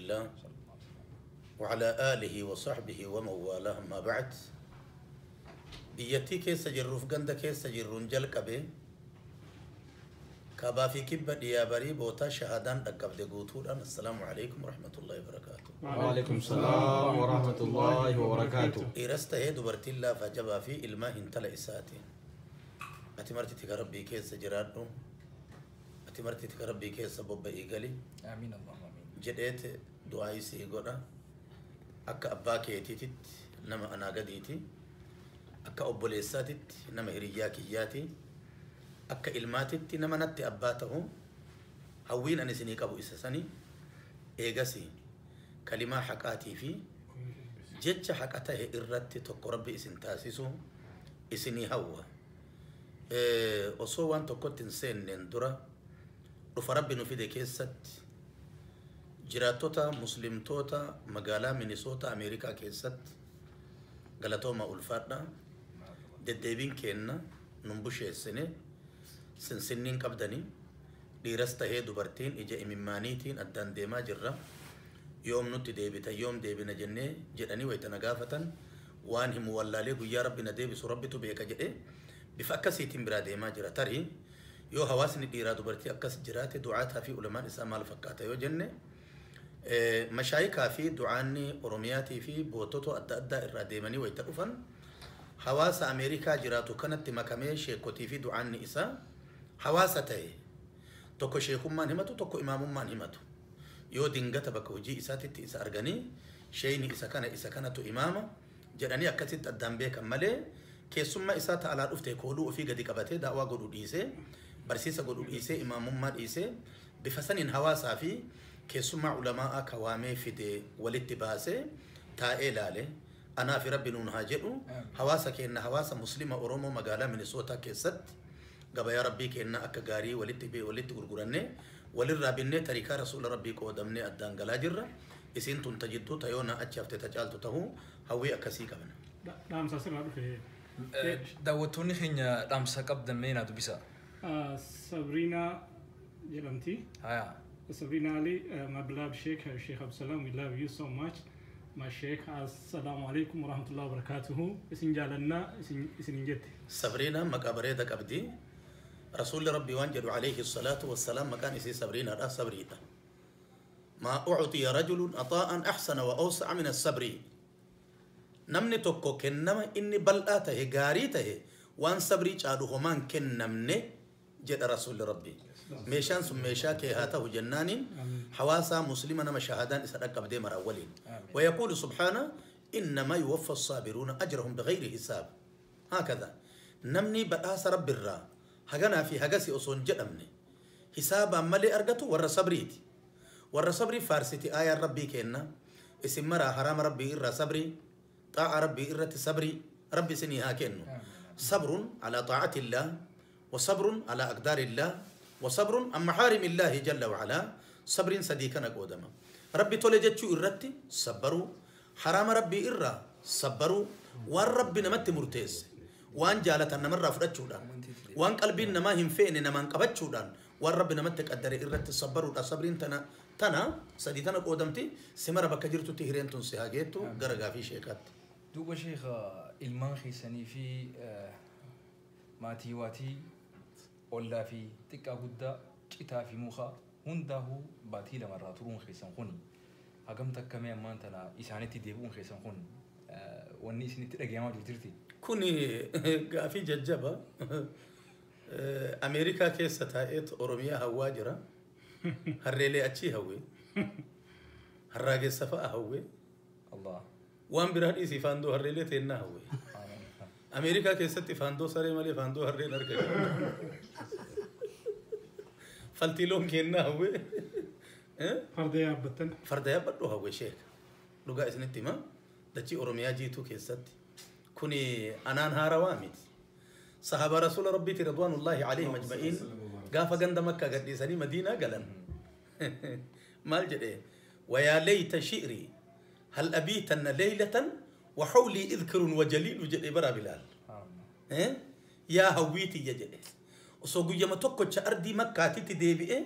الله وعلى آله وصحبه ومن والاه ما بعد. Biyyattii keessa jirruuf ganda keessa jirruun jalqabe kaabaa fi kibba dhiyaa barii bootaa shahaadaan dhaqqabde guutuudhaan assalaamu alaikum warahmatullahi wabarakaatu. وعليكم السلام ورحمة الله وبركاته. Dhiiras tahee dubartiin laafa jabaa fi ilmaa hintala isaatiin. Ati marti tika rabbii keessa jiraadhu. Ati marti tika rabbii keessa bobba'ii gali. Amiin Allahumma amiin. Jedheet du'aa isii godha. Akka abbaa keetiititti nama anaa gadiiti. Akka obboleessaatitti nama hiriyyaa kiyyaati. Akka ilmaatitti nama natti abbaa ta'u hawwiin ani isinii qabu isa sani eegasi kalimaa haqaatii fi jecha haqa ta'e irratti tokko rabbi isin taasisu isinii hawwa. Osoo waan tokkotti hin seenneen dura dhufa rabbi nu fide keessatti jiraattota muslimtoota magaalaa Minisoota Ameerikaa keessatti galatooma ulfaadha. Deddeebiin keenna nun busheessine sinsinniin qabdanii dhiiras tahee dubartiin ija imimmaaniitiin addaan deemaa jirra. Yoom nutti deebita yoom deebina jennee jedhanii wayita na gaafatan waan himu wallaalee guyyaa rabbi na deebisu rabbitu beeka jedhee bifa akkasiitiin biraa deemaa jira. Tarii yoo hawaasni dhiiraa dubartii akkas jiraate du'aataa fi ulamaan isaa maal fakkaata yoo jenne mashaayikaa fi du'aanni Oromiyaatii fi bootota adda addaa irraa deemanii wayita dhufan hawaasa Ameerikaa jiraatu kanatti makamee sheekotii fi du'aanni isaa hawaasa ta'e tokko sheekummaan himatu tokko imaamummaan himatu yoo dingata bakka hojii isaatitti isa arganii sheeyni isa kana isa kanatu imaama jedhanii akkasitti addaan beekan malee keessummaa isaa ta'alaa dhufte kooluu ofii gadi qabatee daawaa godhu dhiisee barsiisa godhu dhiisee imaamummaa dhiisee bifa saniin hawaasaa fi keessummaa ulamaa akka waamee fide walitti baasee taa'ee ilaale. Anaa fi rabbi nuun haa jedhu hawaasa keenna hawaasa muslima Oromoo magaalaa Minisootaa keessatti gabayaa rabbii keenna akka gaarii walitti gurgurannee walirraa binnee tariikaa rasuula rabbii qoodamnee addaan galaa jirra. Isiin tun tajidduu tayoona achi haftee tacaaltu tahuu hawwii akkasii qabna. Dhaamsa sirraa dhufe. Daawwattoonni keenya dhaamsa qabdan mee naa dubbisa. Sabrina jedhamti. Haya. Sabrina Ali, my beloved Sheikh, Sheikh Absalam, we love you so much. My Sheikh, assalamu alaikum warahmatullahi wabarakatuhu. Isin jaalanna isin jette. Sabriinaan maqaa bareeda qabdi. Rasuulli rabbii waan jedhu alayhi salaatu wassalaam maqaan isii Sabriinaadha sabriidha. ما أعطي رجل عطاء أحسن وأوسع من الصبر. نمني توكو كنما إني بلآته غاريته وان صبري چالو همان كنمني جد رسول ربي. ميشان سم ميشا كي هاته جنان حواسا مسلما مشاهدان إسرق قبدي مراولين. ويقول سبحانه إنما يوفى الصابرون أجرهم بغير حساب. هكذا نمني بآس رب الرا هجنا في هجسي أصون جدمني حسابا ملي أرجته ور صبريتي ور صبري فارستي آية ربي كينا اسم مرا حرام ربي إرى صبري طاعة ربي إرى صبري ربي سني هاكينو صبر على طاعة الله وصبر على أقدار الله وصبر عن محارم الله جل وعلا صبر صديقنا قدما ربي تولجتشو إرتي صبروا حرام ربي إرى صبروا والرب نمت مرتز وان جالت نمر فرتشودان وان قلبي نما هم فين نما قبتشودان والرب نمت قدر إرت صبروا صبرين تنا تنا صديقنا قدمتي سمر بكجرتو تهرين تنسيها جيتو غرغا في شيخات. دوبا شيخ ilmaan keessanii fi maatii waatii ollaa fi xiqqaa guddaa citaa fi muka hundaa'uu baatii lamarraa turuun keessan kun hagam takka mee ammaan tana isaanitti deebi'uun keessan kun wanni isinitti dhagayamaa jirti. Kuni gaafii jajjaba Ameerikaa keessa taa'eet Oromiyaa hawwaa jira. Harreelee achii hawwe. Harraageessa fa'a hawwe. Allah. Waan biraa dhiisii faandoo harreelee teennaa hawwe. Ameerikaa keessatti faandoo saree malee faandoo harreen argatu. Faltiiloon kennaa hawwe. Farda yaabbattan. Farda yaabbadhu hawwe sheeka. Dhugaa isinitti hima. Dachii Oromiyaa jiituu keessatti. Kuni anaan haarawaa miti. Sahaaba rasuula rabbiiti ridwaanullaahi alayhim ajma'iin gaafa ganda makkaa gadhiisanii madiinaa galan. Maal jedhee wayaa leeyta shi'rii هل أبيتن ليلة وحولي إذكر وجليل جل برا بلال. يا هويتي يا جل. وسوق يوم توكو أردي مكة تيجي ديبي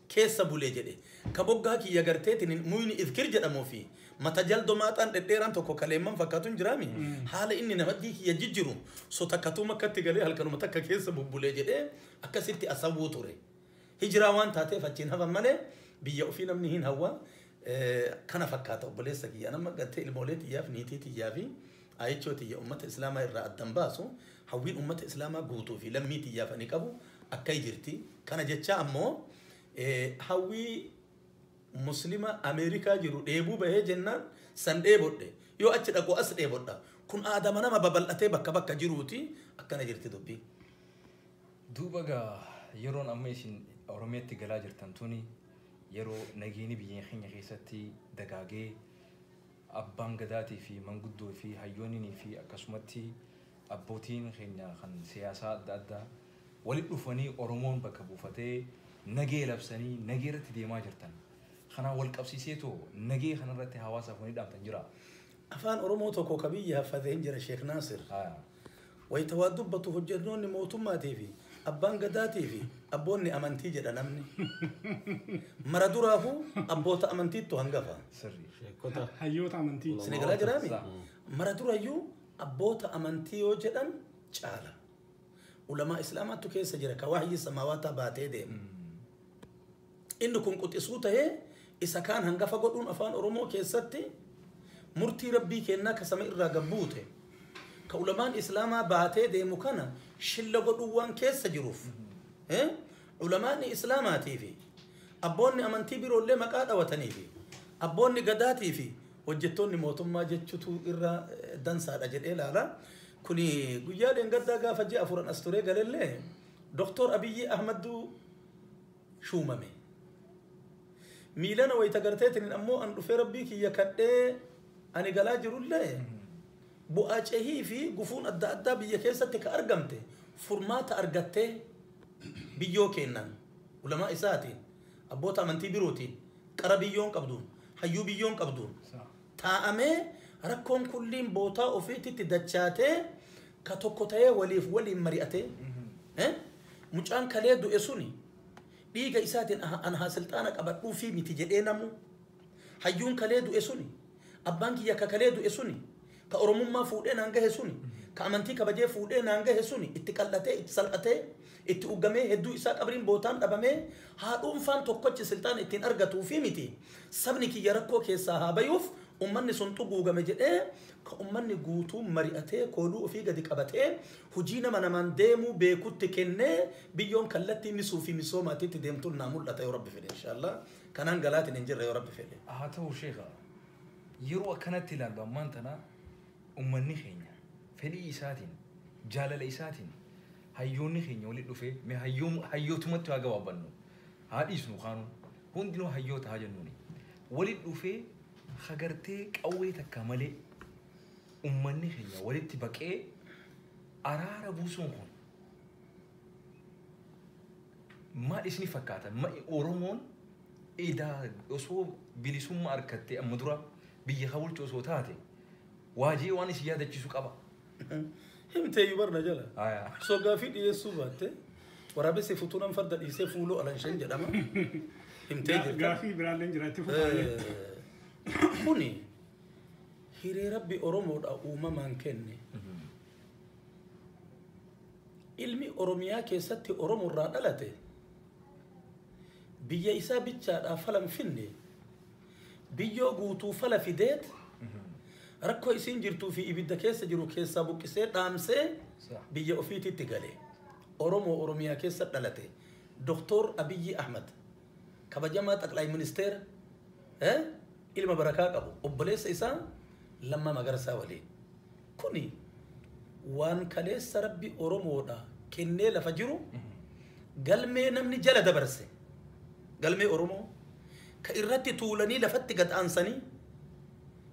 Keessa bulee jedhe ka boggaa kiyya garteetiin muyni izkir jedhamuu fi mata jaldo maaxaan dhedheeraan tokko kaleemman fakkaatu hin jiraami haala inni namaddii kiyya jijjiru so takkatuma akkatti galee halkanuma takka keessa bubbulee jedhee akkasitti asawwuu ture. Hijiraa waan taateef achiin hafan malee biyya ofii namni hin hawwa kana fakkaata obboleessa kiyya nama gartee ilmoolee tiyyaaf niitii tiyyaa fi ayichoo tiyya ummata islaamaa irraa addan baasu hawwiin ummata islaamaa guutuu fi lammii tiyyaaf ani qabu akka jirti kana jecha ammoo hawwii muslima Ameerikaa jiru dheebuu bahee jennaan san dheebodhe yoo achi dhaqu as dheebodha kun aadama nama babal'atee bakka bakka jiruuti akkana jirti dubbii. Duuba gaa yeroon amma isin Oromiyaatti galaa jirtan tuni yeroo nageenyi biyya keenya keessatti dagaagee abbaan gadaatii fi manguddoo fi hayyoonnii fi akkasumatti abbootiin keenya kan siyaasaa adda addaa walitti dhufanii Oromoon bakka buufatee nagee labsanii nagee irratti deemaa jirtan. Kanaan wal qabsiiseetoo nagee kanarratti hawaasaaf wani dhaamtan jira. Afaan Oromoo tokko ka biyya haffatee hin jira Sheekh Naasir. Wayita waa dubbatu hojjettoonni mootummaatii fi abbaan gadaatii fi abboonni amantii jedha namni. Mara duraafuu abboota amantiittu hangafa. Sirrii. Sheekota. Hayyoota amantii. Isin galaa jiraami? Mara durayyuu abboota amantii yoo jedhan caala. Ulamaa islaamaattu keessa jira ka wahyii samaawataa baatee deemu. Inni kun quxisuu tahee isa kaan hangafa godhuun afaan Oromoo keessatti murtii rabbii kennaa ka sama irraa gabbuute ka ulamaan islaamaa baatee deemu kana shilla godhuu waan keessa jiruuf ulamaan islaamaatii fi abboonni amantii biroollee maqaa dhawatanii fi abboonni gadaatii fi hojjettoonni mootummaa jechutu irra dansaadha jedhee ilaala. Kuni guyyaa dheengaddaa gaafa ji'a afuran as turee galellee Doktor Abiyyi Ahmadduu shuumame. Miilana wayita garteetiin ammoo an dhufee rabbii kiyya kadhee ani galaa jirullee bu'aa cehii fi gufuun adda addaa biyya keessatti ka argamte furmaata argattee biyyoo kennan ulamaa isaatiin abboota amantii birootiin qara biyyoon qabduun hayyuu biyyoon qabduun taa'amee rakkoon kulliin bootaa ofiititti dachaatee ka tokko ta'ee waliif waliin mari'atee mucaan kalee du'e suni dhiiga isaatiin an haa silxaana qabadhuu fi miti jedhee namu hayyuun kalee du'e suni abbaan kiyya ka kalee du'e suni ka oromummaa fuudhee naan gahe suni ka amantii kabajee fuudhee naan gahe suni itti qal'atee itti salphatee itti uggamee hedduu isaa qabriin bootaan dhabamee haa dhuunfaan tokkochi silxaana ittiin argatuu fi miti sabni kiyya rakkoo keessaa haa bayuuf ummanni sun xuguugame jedhee ka ummanni guutuu mari'atee kooluu ofii gadi qabatee hojii nama namaan deemuu beekutti kennee biyyoon kallattii misuu fi misoomaatiitti deemtuun naa mul'ata yoo rabbi fedhe inshaallah kanaan galaatiin hin jirre yoo rabbi fedhe. Haa ta'u sheekha yeroo akkanatti ilaallu ammaan tana ummanni keenya fedhii isaatiin jaalala isaatiin hayyoonni keenya walitti dhufee mee hayyootumatti haa gabaabbannu haa dhiisnu kaanuun hundinuu hayyoota haa jennuuni walitti dhufee hagartee qawwee takka malee ummanni keenya walitti baqee araara buusuun kun maal isini fakkaata? Oromoon edaa osoo bilisummaa argattee amma dura biyya hawulchu osoo taate waajii waan isin yaadachiisu qaba. Himteeyyuu barna jala. Osoo gaafii dhiyeessuu baatte waraabessi futuunaan farda dhiisee fuuloo alanshan jedhama. Himtee jirta. Gaafii biraallee jiraatti fuudhanii. Kuni hiree rabbi Oromoodha uumamaan kenne. Ilmi Oromiyaa keessatti Oromoorraa dhalate biyya isaa bichaadhaa fala hin finne biyyoo guutuu fala fideet rakkoo isiin jirtuu fi ibidda keessa jiru keessaa buqqisee dhaamsee biyya ofiititti gale. Oromoo Oromiyaa keessa dhalate Doktor Abiyyi Ahmad kabajamaa xaqlaayi ministeera ilma barakaa qabu obboleessa isaa Lammaa Magarsaa waliin. Kuni waan kaleessa rabbi Oromoodha kennee lafa jiru galmee namni jala dabarse galmee Oromoo ka irratti tuulanii lafatti gad aansanii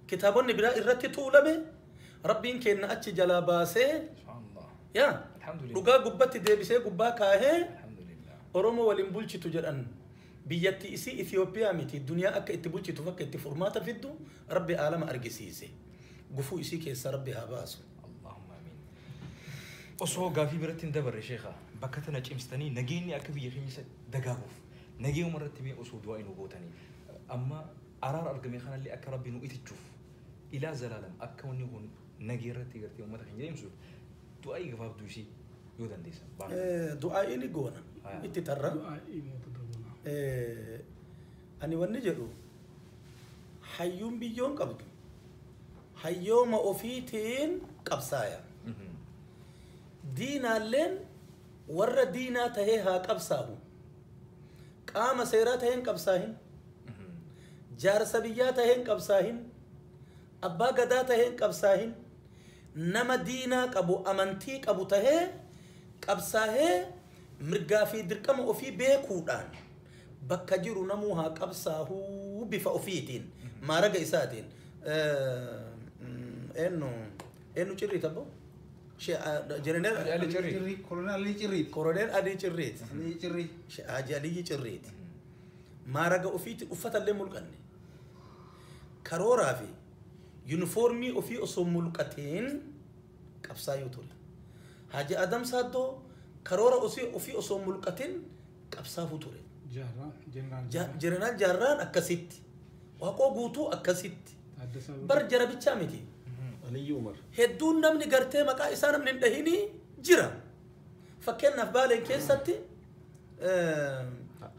kitaabonni biraa irratti tuulame rabbiin kenna achi jalaa baasee yaa dhugaa gubbatti deebisee gubbaa kaahee Oromoo waliin bulchitu jedhan biyyatti isii Itoophiyaa miti duniyaa akka itti bulchituuf akka itti furmaata fiddu rabbi aalama argisiise gufuu isii keessa rabbi haa baasu. Allahumma amiin. Osoo gaafii biratti hin dabarre sheekha bakka tana cimsitanii nageenyi akka biyya keenya dagaaguuf Nageenya irratti mee osoo du'aa nu gootanii amma araara argame kanallee akka rabbi nu itichuuf ilaa zalaalam akka wanni kun nagee irratti gartee uummata keenya deemsuuf du'aa gabaabduu isii yoo dandeessan. Du'aa inni goona itti tarra. Ani wanni jedhu hayyuun biyyoon qabdu hayyooma ofiitiin qabsaaya. Diinaalleen warra diinaa tahee haa qabsaahu. Qaama seeraa taheen qabsaahin. Jaarsa biyyaa taheen qabsaahin. Abbaa gadaa taheen qabsaahin. Nama diinaa qabu amantii qabu tahee qabsaahee mirgaa fi dirqama ofii beekuudhaan bakka jiru namuu haa qabsaahuu bifa ofiitiin maaraga isaatiin. Eenyu cirrii tabbo? Jeneraal Ali Cirrii. Koloneel Ali Cirriiti. Koloneel Ali Cirriiti. Ali Cirrii. Haji Aliyyi Cirriiti. Maaraga ofiitti uffatallee mulqanne. Karooraa fi yuunifoormii ofii osoo mulqateen qabsaayuu ture. Haji Adam Saaddoo karoora ofii osoo mulqateen qabsaafuu ture. Jeneraal Jaarraan akkasitti. Waaqoo guutuu akkasitti. Bar jara bichaa miti. Aliyyi Umar. Hedduun namni gartee maqaa isaa namni hin dhahinii jira. Fakkeenyaaf Baaleen keessatti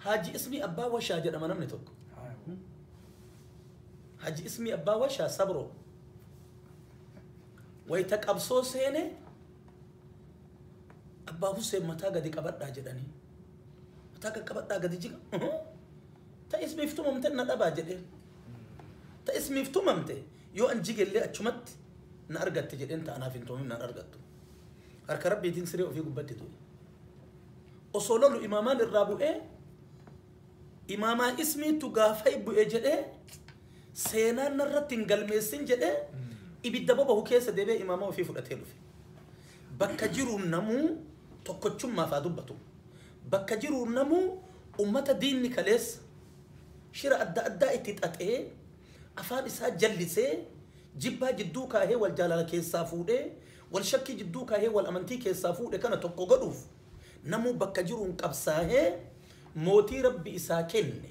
Haji Ismii Abbaa Washaa jedhama namni tokko. Haji Ismii Abbaa Washaa Sabroo. Wayita qabsoo seene Abbaa Hussein mataa gadi qabadhaa jedhanii. Mataa gadi qabadhaa gadi jiga. Ta ismiif tumamte na dhabaa jedheen. Ta ismiif tumamte yoo an jigellee achumatti na argatte jedheen ta anaaf hin tumamin na argattu. Harka rabbiitiin siree ofii gubbatti du'e. Osoo lolu imaamaan irraa bu'ee imaamaa ismiitu gaafa bu'e jedhee seenaan narratti hin galmeessin jedhee ibidda bobahu keessa deebi'ee imaamaa ofii fudhatee dhufe. Bakka jiruun namuu tokkochummaaf haa dubbatu. Bakka jiruun namuu ummata diinni kaleessa shira adda addaa itti xaxee afaan isaa jallisee jibbaa jidduu kaahee wal jaalala keessaa fuudhee wal shakkii jidduu kaahee wal amantii keessaa fuudhe kana tokko godhuuf namuu bakka jiruun qabsaahee mootii rabbi isaa kenne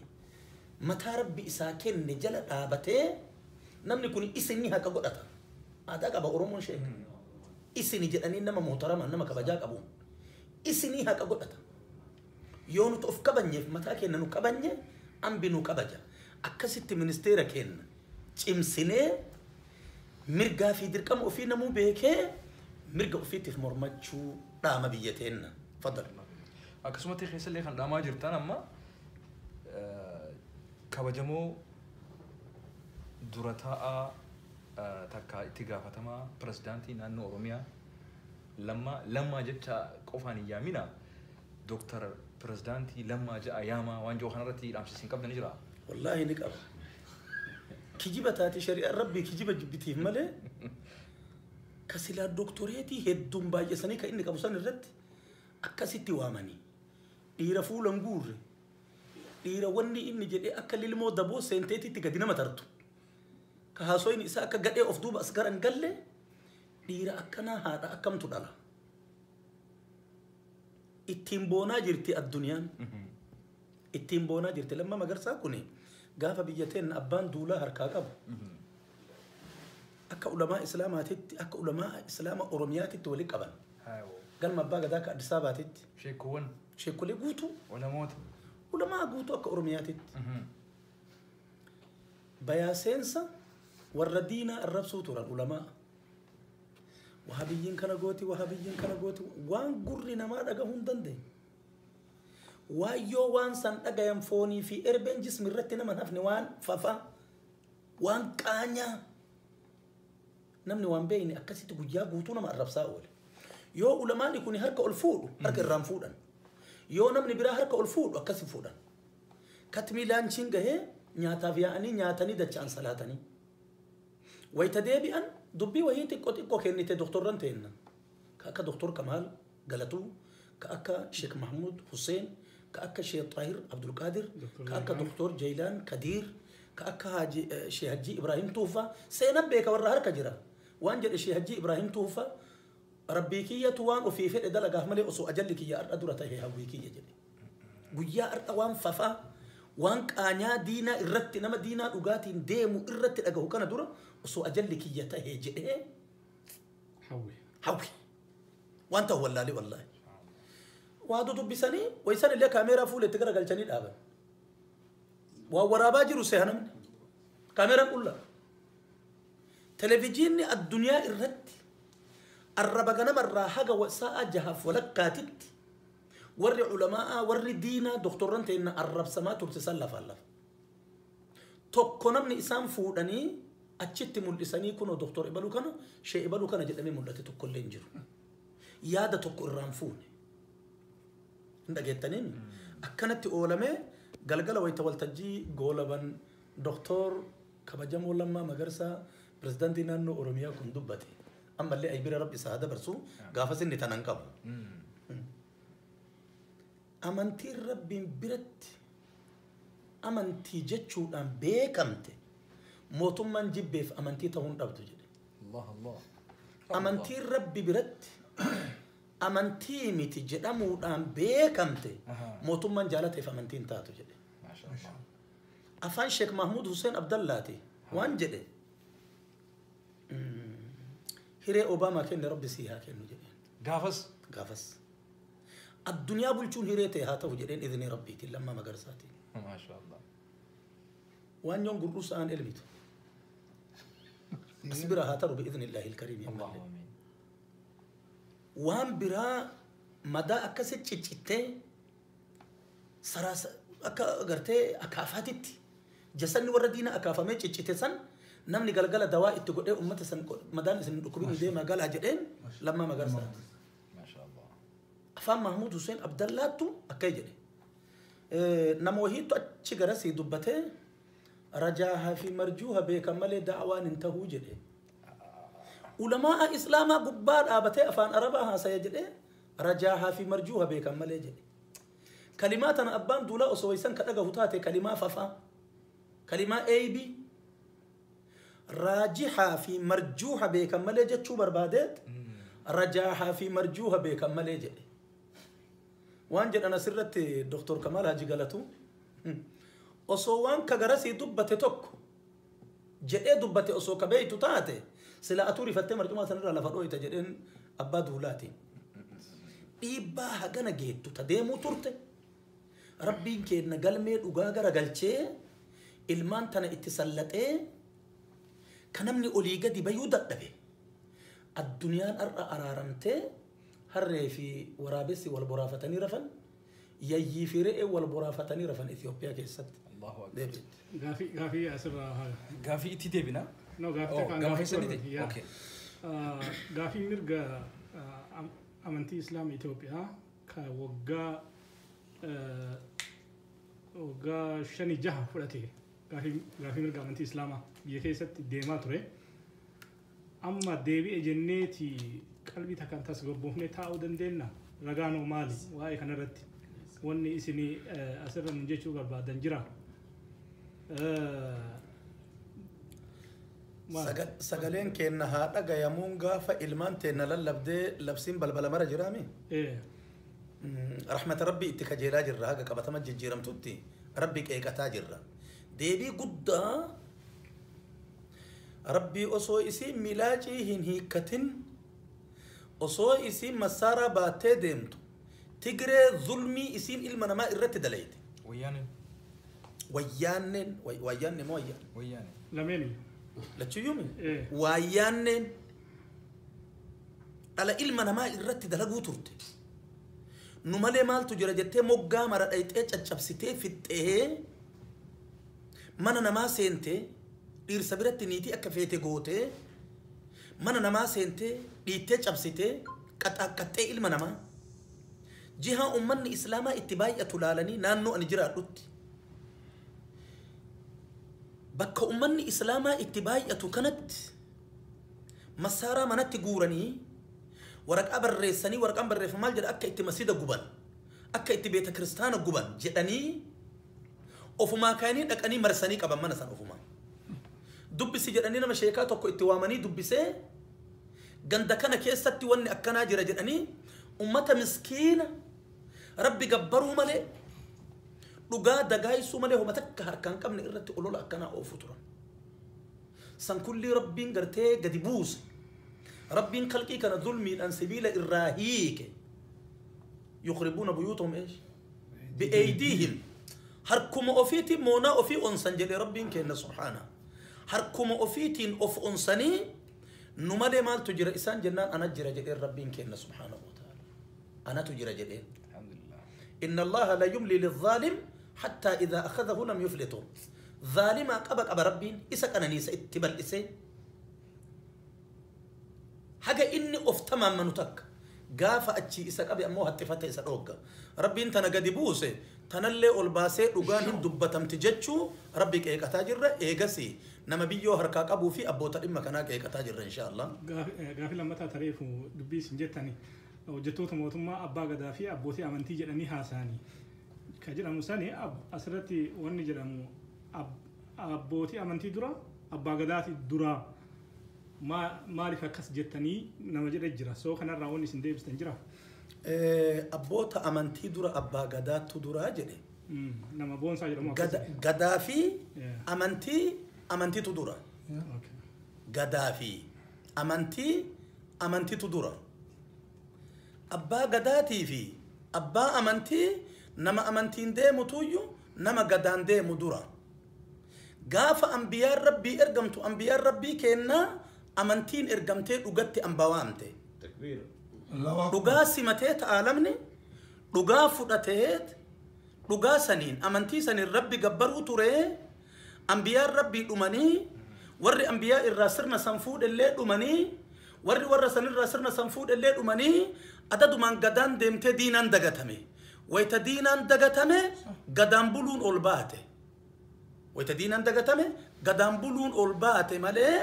mataa rabbi isaa kenne jala dhaabatee namni kun isinni haqa godhata. Aadaa qaba Oromoon ishee. Isini jedhanii nama muhtaraman nama kabajaa qabuun isinii haqa godhata. Yoo nuti of kabajneef mataa keenya nu kabajne ambi nu kabaja. Akkasitti ministeera keenya cimsinee mirgaa fi dirqama ofii namuu beekee mirga ofiitiif mormachuu dhaama biyya teenna. Faddal. Akkasumatti keessallee kan dhaamaa jirtan amma kabajamoo dura taa'aa takka itti gaafatamaa pirezidaantii naannoo Oromiyaa Lammaa jecha qofaan hin yaamina Dooktar pirezidaantii Lammaa ja'a yaamaa waan jiru kanarratti dhaamsisiin qabdan jira. Wallaahi ni qaba. Kijiba taate shari'aan rabbii kijiba jibbitiif malee ka silaa dooktoreetii hedduun baay'isanii kan inni qabu san irratti akkasitti waamanii dhiira fuula hin guurre dhiira wanni inni jedhee akka lilmoo daboo seenteetitti gadi nama tartu ka haasoyin isaa akka gadhee of duuba as gara hin galle dhiira akkanaa haadha akkamtu dhala. Ittiin boonaa jirti addunyaan. Ittiin boonaa jirti. Lammaa Magarsaa kuni gaafa biyya teenna abbaan duulaa harkaa qabu. Akka ulamaa Islaamaatitti akka ulamaa Islaama Oromiyaatitti waliin qaban. Galma abbaa gadaa akka Addis Ababaatitti. Sheekkuuwwan. Sheekkolee guutuu. Ulamoota. Ulamaa guutuu akka Oromiyaatitti. Bayaa seensa warra diinaa arrabsuu turan ulamaa. Wahabiyyiin kana gooti, wahabiyyiin kana gooti waan gurri namaa dhagahuu hin dandeenye. Waan yoo waan san dhagayan foonii fi erbeen jismi irratti nama hafne waan fafa waan qaanyaa namni waan beekne akkasitti guyyaa guutuu nama arrabsaa oole. Yoo ulamaani kun harka ol fuudhu harka irraan fuudhan. Yoo namni biraa harka ol fuudhu akkasi fuudhan. Katmii laanchiin gahee nyaataaf yaa'anii nyaatanii dacha'an salaatanii. Wayita deebi'an dubbii wayii xiqqoo xiqqoo kennite doktorran teenna. Ka akka doktor Kamaal Galatuu, ka akka Sheekh Mahmud Hussein, ka akka Sheekh Xaahir Abdulqaadir, ka akka doktor Jaylaan Kadiir, ka akka Sheekh Hajji Ibrahim Tuufa seenan beeka warra harka jira. Waan jedhe Sheekh Hajji Ibrahim Tuufa rabbii kiyyatu waan ofii fedhe dalagaaf malee osoo ajalli kiyya har'a dura ta'e hawwii kiyya jedhe. Guyyaa har'a waan fafaa waan qaanyaa diinaa irratti nama diinaa dhugaatiin deemu irratti dhagahu kana dura osoo ajalli kiyya tahee jedhee Hawwi. Hawwi. Waan ta'u wallaalee wallaahi. Waa dubbisanii wayisan illee kaameeraa fuula itti garagalchanii dhaaban. Waan waraabaa jiru seha namni. Kaameeraan qullaa. Televijiinni addunyaa irratti arraba ganamarraa haga sa'a jahaaf walakkaatitti warri culamaa'aa warri diinaa doktorran ta'inna arrabsamaa turte san lafaan lafa. Tokko namni isaan fuudhanii achitti mul'isanii kunoo doktor ibaluu kana shee ibaluu kana jedhamee mul'ate tokkollee hin jiru. Yaada tokko irraan fuune. Hin dhageettaniin akkanatti oolamee galgala wayita waltajjii goolaban doktor kabajamoo Lammaa Magarsaa pirezidaantii naannoo Oromiyaa kun dubbate. Ammallee aybira rabbi isaa dabarsu gaafas inni tanan qabu. Amantiin rabbiin biratti amantii jechuudhaan beekamte mootummaan jibbeef amantii ta'uu hin dhabdu jedhe. Allah Allah. Amantiin rabbi biratti amantii miti jedhamuudhaan beekamte mootummaan jaalateef amantii hin taatu jedhe. Maasha Allah. Afaan Sheek Mahmud Hussein Abdallaati waan jedhe hiree Obaamaa kenne rabbi sii haa kennu jedheen. Gaafas. Gaafas. Addunyaa bulchuun hiree ta'e haa ta'u jedheen idni rabbiitiin Lammaa Magarsaatiin. Maasha Allah. Waan yoon gurruu sa'aan elmitu. As bira haa taru bi'idhnillaahi ilkariim. Allahumma amiin. Waan biraa madaa akkasi ciccittee saraasa akka gartee akaafaatitti jasanni warra diina akaafamee ciccite san namni galgala dawaa itti godhee ummata san madaan isin dhukkubin deemaa galaa jedheen Lammaa Magarsaati. Maasha Allah. Afaan Mahmud Hussein Abdallaattu akka jedhe. Nama wahiitu achi garasii dubbatee rajaahaa fi marjuuha beekan malee da'awaan hin tahuu jedhe. Ulamaa islaamaa gubbaa dhaabatee afaan arabaa haasaya jedhee rajaahaa fi marjuuha beekan malee jedhe. Kalimaa tana abbaan duulaa osoo isan ka dhagahu taate kalimaa fafaa kalimaa eeybii raajihaa fi marjuuha beekan malee jechuu barbaadeet rajaahaa fi marjuuha beekan malee jedhe. Waan jedhan asirratti Dr. Kamaal Haji Galatu osoo waan ka garasii dubbate tokko jedhee dubbate osoo ka beeytu taate sila atuu rifattee marcumaa sanirraa lafa dhooyta jedheen abbaa duulaatiin. Dhiibbaa hagana geettu ta deemuu turte rabbiin keenna galmee dhugaa gara galchee ilmaan tana itti sallaxee ka namni olii gadi bayuu dadhabe addunyaan har'a araaramtee harree fi waraabessi wal boraafatanii rafan yayyii fi re'ee wal boraafatanii rafan Itoophiyaa keessatti. Allahu akbar. Deebiitti. Gaafii gaafii asirraa haa. Gaafii itti deebina. No gaafii Oh, takkaan gama gaafii keessaniiti? torba. Yaa. Okay. Gaafii mirga amantii Islaama Itoophiyaa ka waggaa waggaa 5-6 fudhate gaafii mirga amantii Islaamaa biyya keessatti deemaa ture. Amma deebi'e jenneeti qalbii takkaan tasgabboofnee taa'uu dandeenya. Ragaan hoo maali waa'ee kanarratti? Wanni isinii asirra nun jechuu barbaadan jira. Maal? Sagaleen keenna haa dhagayamuun gaafa ilmaan teenna lallabdee labsiin balbala mara jiraami. Rahmata rabbii itti kajeelaa jirra haga qabatama jijjiiramtutti rabbi qeeqataa jirra. Deebii guddaa rabbii osoo isiin milaacii hin hiikkatin osoo isiin massaaraa baattee deemtu Tigree zulmii isiin ilma namaa irratti dalayte. Wayyaaneen. Wayyaanneen wayyaanne moo wayyaan? Wayyaaneen. Lameeni. Lachuyyuumi? Waayyaanneen dhala ilma namaa irratti dalaguu turte. Nu malee maaltu jira jettee moggaa mara dhayxee caccabsitee fixxee mana namaa seentee dhiirsa biratti niitii akka feete gootee mana namaa seentee dhiittee cabsitee qaxaaqaxxee ilma namaa jihaa ummanni islaamaa itti baay'atu laalanii naannoo ani jiraadhutti bakka ummanni islaamaa itti baay'atu kanatti masaaraa manatti guuranii waraqaa barreessanii waraqaan barreeffamaa maal jedha akka itti masjida guban akka itti beeta kiristaana guban jedhanii ofumaa kaanii dhaqanii marsanii qaban mana san ofumaa. Dubbisi jedhanii nama sheekaa tokko itti waamanii dubbisee ganda kana keessatti wanni akkanaa jira jedhanii ummata miskiina rabbi gabbaruu malee Dhugaa dagaayisuu malee homa takka harkaan qabne irratti olola akkanaa oofu turan. San kulli rabbiin gartee gadi buuse. Rabbiin kalqii kana zulmiidhaan sibiila irraa hiike. Yukhribuuna buyuutahum eesh? Bi'aydiihim. Harkuma ofiitiin moonaa ofii onsan jedhe rabbiin kenna subhaana. Harkuma ofiitiin of onsanii nu malee maaltu jira isaan jennaan ana jira jedheen rabbiin kenna subhaanahu wa ta'ala. Anatu jira jedheen. Alhamdulillah. إن الله لا يملي للظالم حتى إذا أخذه لم يفلته. ظالما قبا قبا ربين إسا كان نيسا اتبال إسي حاجة إني أف تمام منوتك قافة أتشي إسا قبي أموها اتفاتي إسا روغا ربين تنقدي بوسي تنلي أولباسي لغانهم دبتم تجتشو ربي كيك أتاجر إيغسي نما بيو هركاك أبو في أبو تقيم مكاناك إيك أتاجر إن شاء الله. Gaafii lammataa tareefu dubbii isin jettani hojjettoota mootummaa abbaa gadaa fi abbootii amantii jedhanii haasa'anii ka jedhamu sani asirratti wanni jedhamu abbootii amantii dura abbaa gadaati dura maaliif akkas jettanii nama jedhe jira soo kanarraa wanni isin deebistan jira. Abboota amantii dura abbaa gadaattu duraa jedhe. Nama boonsaa jedhamu akkas. Gadaa fi amantii amantiitu dura. Gadaa fi amantii amantiitu dura. Abbaa gadaatii fi abbaa amantii nama amantiin deemutuyyuu nama gadaan deemu dura. Gaafa ambiyaan rabbii ergamtu ambiyaan rabbii kennaa amantiin ergamtee dhugatti ambawaamte. Dhugaa simatee ta'aalamni dhugaa fudhatee dhugaa saniin amantii saniin rabbi gabbaruu ture ambiyaan rabbii dhumanii warri ambiyaa irraa sirna san fuudhellee dhumanii warri warra sanirraa sirna san fuudhellee dhumanii adadumaan gadaan deemtee diinaan dagatame. Wayita diinaan dagatame gadaan buluun ol baate. Wayita diinaan dagatame gadaan buluun ol baate malee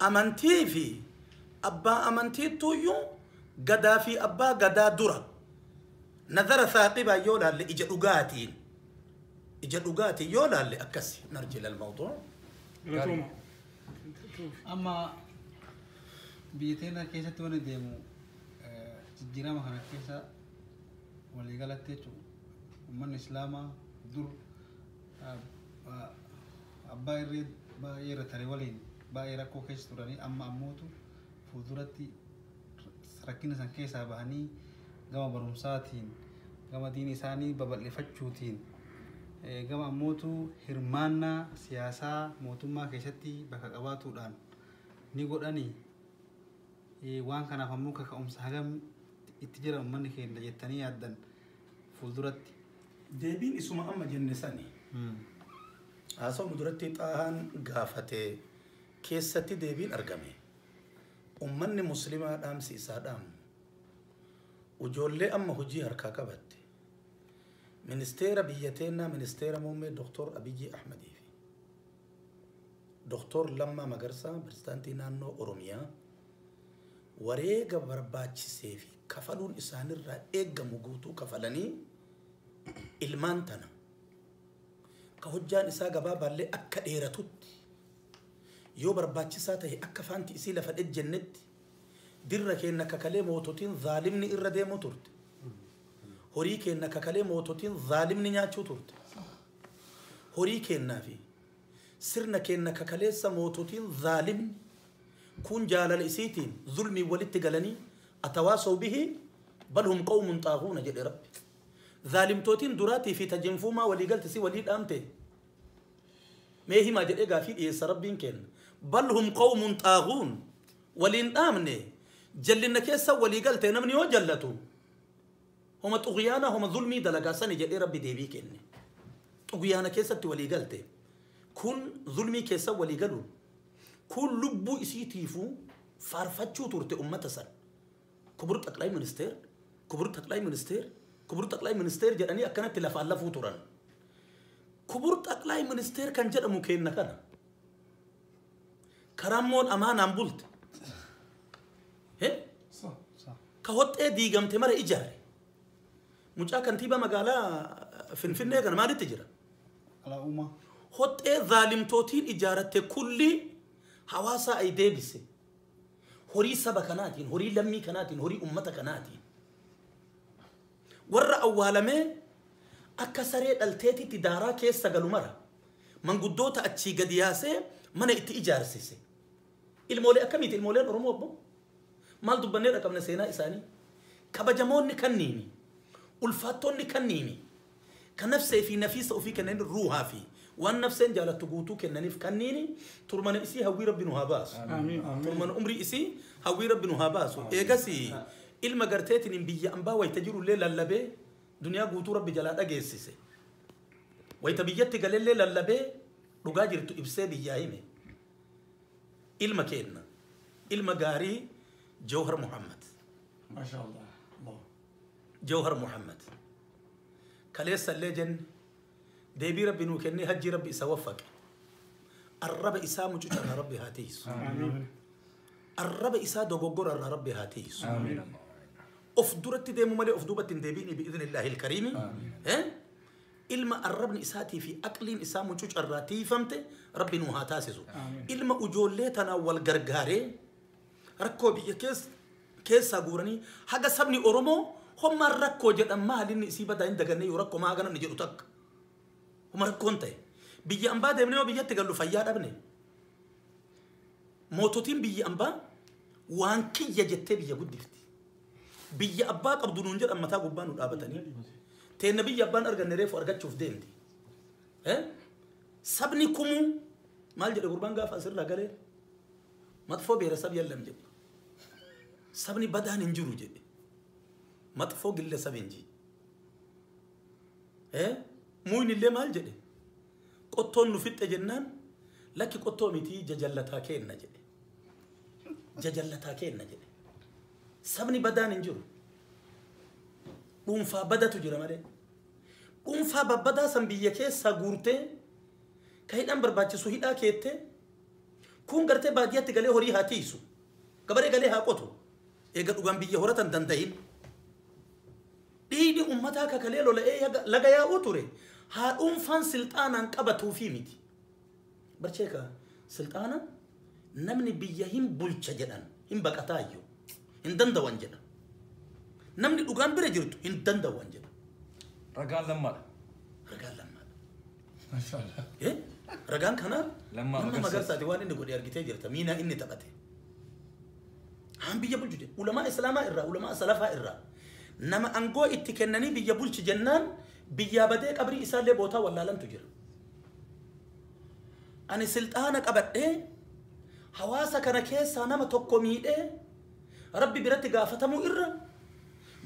amantii fi abbaa amantiittuyyuu gadaa fi abbaa gadaa dura. Nazara saaqibaa yoo laalle ija dhugaatiin. Ija dhugaatiin yoo laalle akkasi narji ilal mawduu. Galatooma. Amma biyya teenya keessatti wanni deemu jijjiirama kana keessa waliigalatti jechuudha. Uummanni Islaamaa dur abbaa irree baay'ee irra tare waliin baay'ee rakkoo keessa turanii amma ammootu fuulduratti rakkina san keessaa bahanii gama barumsaatiin gama diinii isaanii babal'ifachuutiin gama ammootu hirmaannaa siyaasaa mootummaa keessatti bakka qabaatuudhaan ni godhanii waan kanaaf ammoo kaka'umsa hagam itti jira uummanni keenya jettanii yaaddan fuulduratti. Deebiin isuma amma jenne sani. Haasawni duratti xaahaan gaafate keessatti deebiin argame. Uummanni musliimaa dhaamsi isaa dhaamu. Ijoollee amma hojii harkaa qabatte. Ministeera biyya teennaa ministeera muummee Dr. Abiyyi Ahmadii fi Dr. Lammaa Magarsaa pirezidaantii naannoo Oromiyaa wareega barbaachisee fi kafaluun isaanirraa eeggamu guutuu kafalanii ilmaan tana ka hojjaan isaa gabaabaallee akka dheeratutti yoo barbaachisaa ta'e akka faanti isii lafa dhejjennetti dirra keenna kakalee moototiin zaalimni irra deemuu turte. Horii keenna kakalee moototiin zaalimni nyaachuu turte. Horii keennaa fi sirna keenna kakaleessa moototiin zaalimni kun jaalala isiitiin zulmii walitti galanii atawaasaw bihi bal hum qawmun xaahuuna jedhe rabbi. Zaalimtootiin duraatii fi tajinfuumaa walii galte si walii dhaamte. Mee himaa jedhee gaafii dhiyeessa rabbiin kenna. Bal hum qawmun xaahuun waliin dhaamne jallinna keessa walii galte namni yoo jallatu homa xugiyaana homa zulmii dalagaa sani jedhee rabbi deebii kenne. Xugiyaana keessatti walii galte kun zulmii keessa walii galuun kun lubbuu isiitiifuu faarfachuu turte ummata san. ክቡር ጠቅላይ ሚኒስቴር ክቡር ጠቅላይ ሚኒስቴር ክቡር ጠቅላይ ሚኒስቴር jedhanii akkanatti lafaan lafuu turan. ክቡር ጠቅላይ ሚኒስቴር kan jedhamu kenna kana. Karammoon amaanaan bulte. Ka hoxxee diigamte mara ijaare. Mucaa kantiibaa magaalaa Finfinnee kana maalitti jira? Alaa'uma. Hoxxee zaalimtootiin ijaaratte kulli hawaasaa ay deebise. Horii saba kanaatiin, horii lammii kanaatiin, horii ummata kanaatiin. Warra awwaalamee Akka saree dhalteetitti daaraa keessa galu mara manguddoota achii gadi yaasee mana itti ijaarsise. Ilmoolee akkamiiti ilmooleen Oromoo obbo? Maal dubbannee dhaqabna seenaa isaanii? Kabajamoonni kanniini, ulfaattoonni kanniini, kan nafsee fi nafiisa ofii kennanii ruuhaa fi waan nafseen jaalattu guutuu kennaniif kanniini turmana isii hawwii rabbi nu haa baasu. Amiin. Turmana umrii isii hawwii rabbi nu haa baasu. Eegas ilma garteetiin biyya ambaa wayita jirullee lallabee duniyaa guutuu rabbi jalaa dhageessise. Wayita biyyatti galellee lallabee dhugaa jirtu ibsee biyyaa hime. Ilma keenna. Ilma gaarii Jawhar Muhammad. Maashaallah. Allah. Jawhar Muhammad. Kaleessa illee jenne deebii rabbi nuu kennee hajji rabbi isa waffaqe. Arraba isaa mucucarraa rabbi haa tiisu. Amiin. Arraba isaa dogoggorarraa rabbi haa tiisu. Amiin. Of duratti deemu malee of duubatti hin deebiin bi'idhnillaahi ilkariimi. Ilma arrabni isaatii fi aqliin isaa mucucarraa tiifamte rabbi nuu haa taasisu. Ilma ujoollee tanaan wal gargaaree rakkoo biyya keessaa guuranii haga sabni Oromoo hommaan rakkoo jedhan maalinni isii badaa hin dagannee yoo rakkoo maa haga namni jedhu takka. Homa rakkoon ta'e. Biyya ambaa deemnee yoo biyyatti gallu fayyaa dhabne. Moototiin biyya ambaa waan kiyya jettee biyya guddifti. Biyya abbaa qabdu nuun jedhan mataa gubbaa nu dhaabatanii. Teenna biyya abbaan arganne reefu argachuuf deemti. Sabni kumuu maal jedhe gurbaan gaafa asirraa galee maxfoo beeresab yallam jedhe. Sabni badaan hin jiru jedhe. Maxfoo gillesab hin ji. Muuyni illee maal jedhe? Qottoon nu fixxe jennaan lakki qottoo mitii jajallataa keenna jedhe. Jajallataa keenna jedhe. Sabni badaan hin jiru. Dhuunfaa badatu jira malee. Dhuunfaa babbadaa san biyya keessaa guurtee ka hidhaan barbaachisu hidhaa keettee kun gartee baadiyyaatti galee horii haa tiisu. Gabaree galee haa qotu. Eega dhugaan biyya horatan dandahin. Dhiigni uummataa kakalee lola'ee laga yaa'uu ture. Haa dhuunfaan silxaanaan qabatuufii miti. Barcheeka silxaana namni biyya hin bulcha jedhan hin baqataayyuu hin danda'an jedha. Namni dhugaan bira jirtu hin danda'an jedha. Ragaan lammaadha. Ragaan lammaadha. Maashaallah. Ragaan kanaa Lammaa nama Magarsaati. Magarsaati waan inni godhe argitee jirta miinaa inni taphate. Haan biyya bulchu jedhe ulamaa islaamaa irraa ulamaa salafaa irraa nama angoo itti kennanii biyya bulchi jennaan biyyaa badee qabrii isaallee bootaa wallaalantu jira. Ani silxaana qabadhee hawaasa kana keessaa nama tokko miidhee rabbi biratti gaafatamuu irra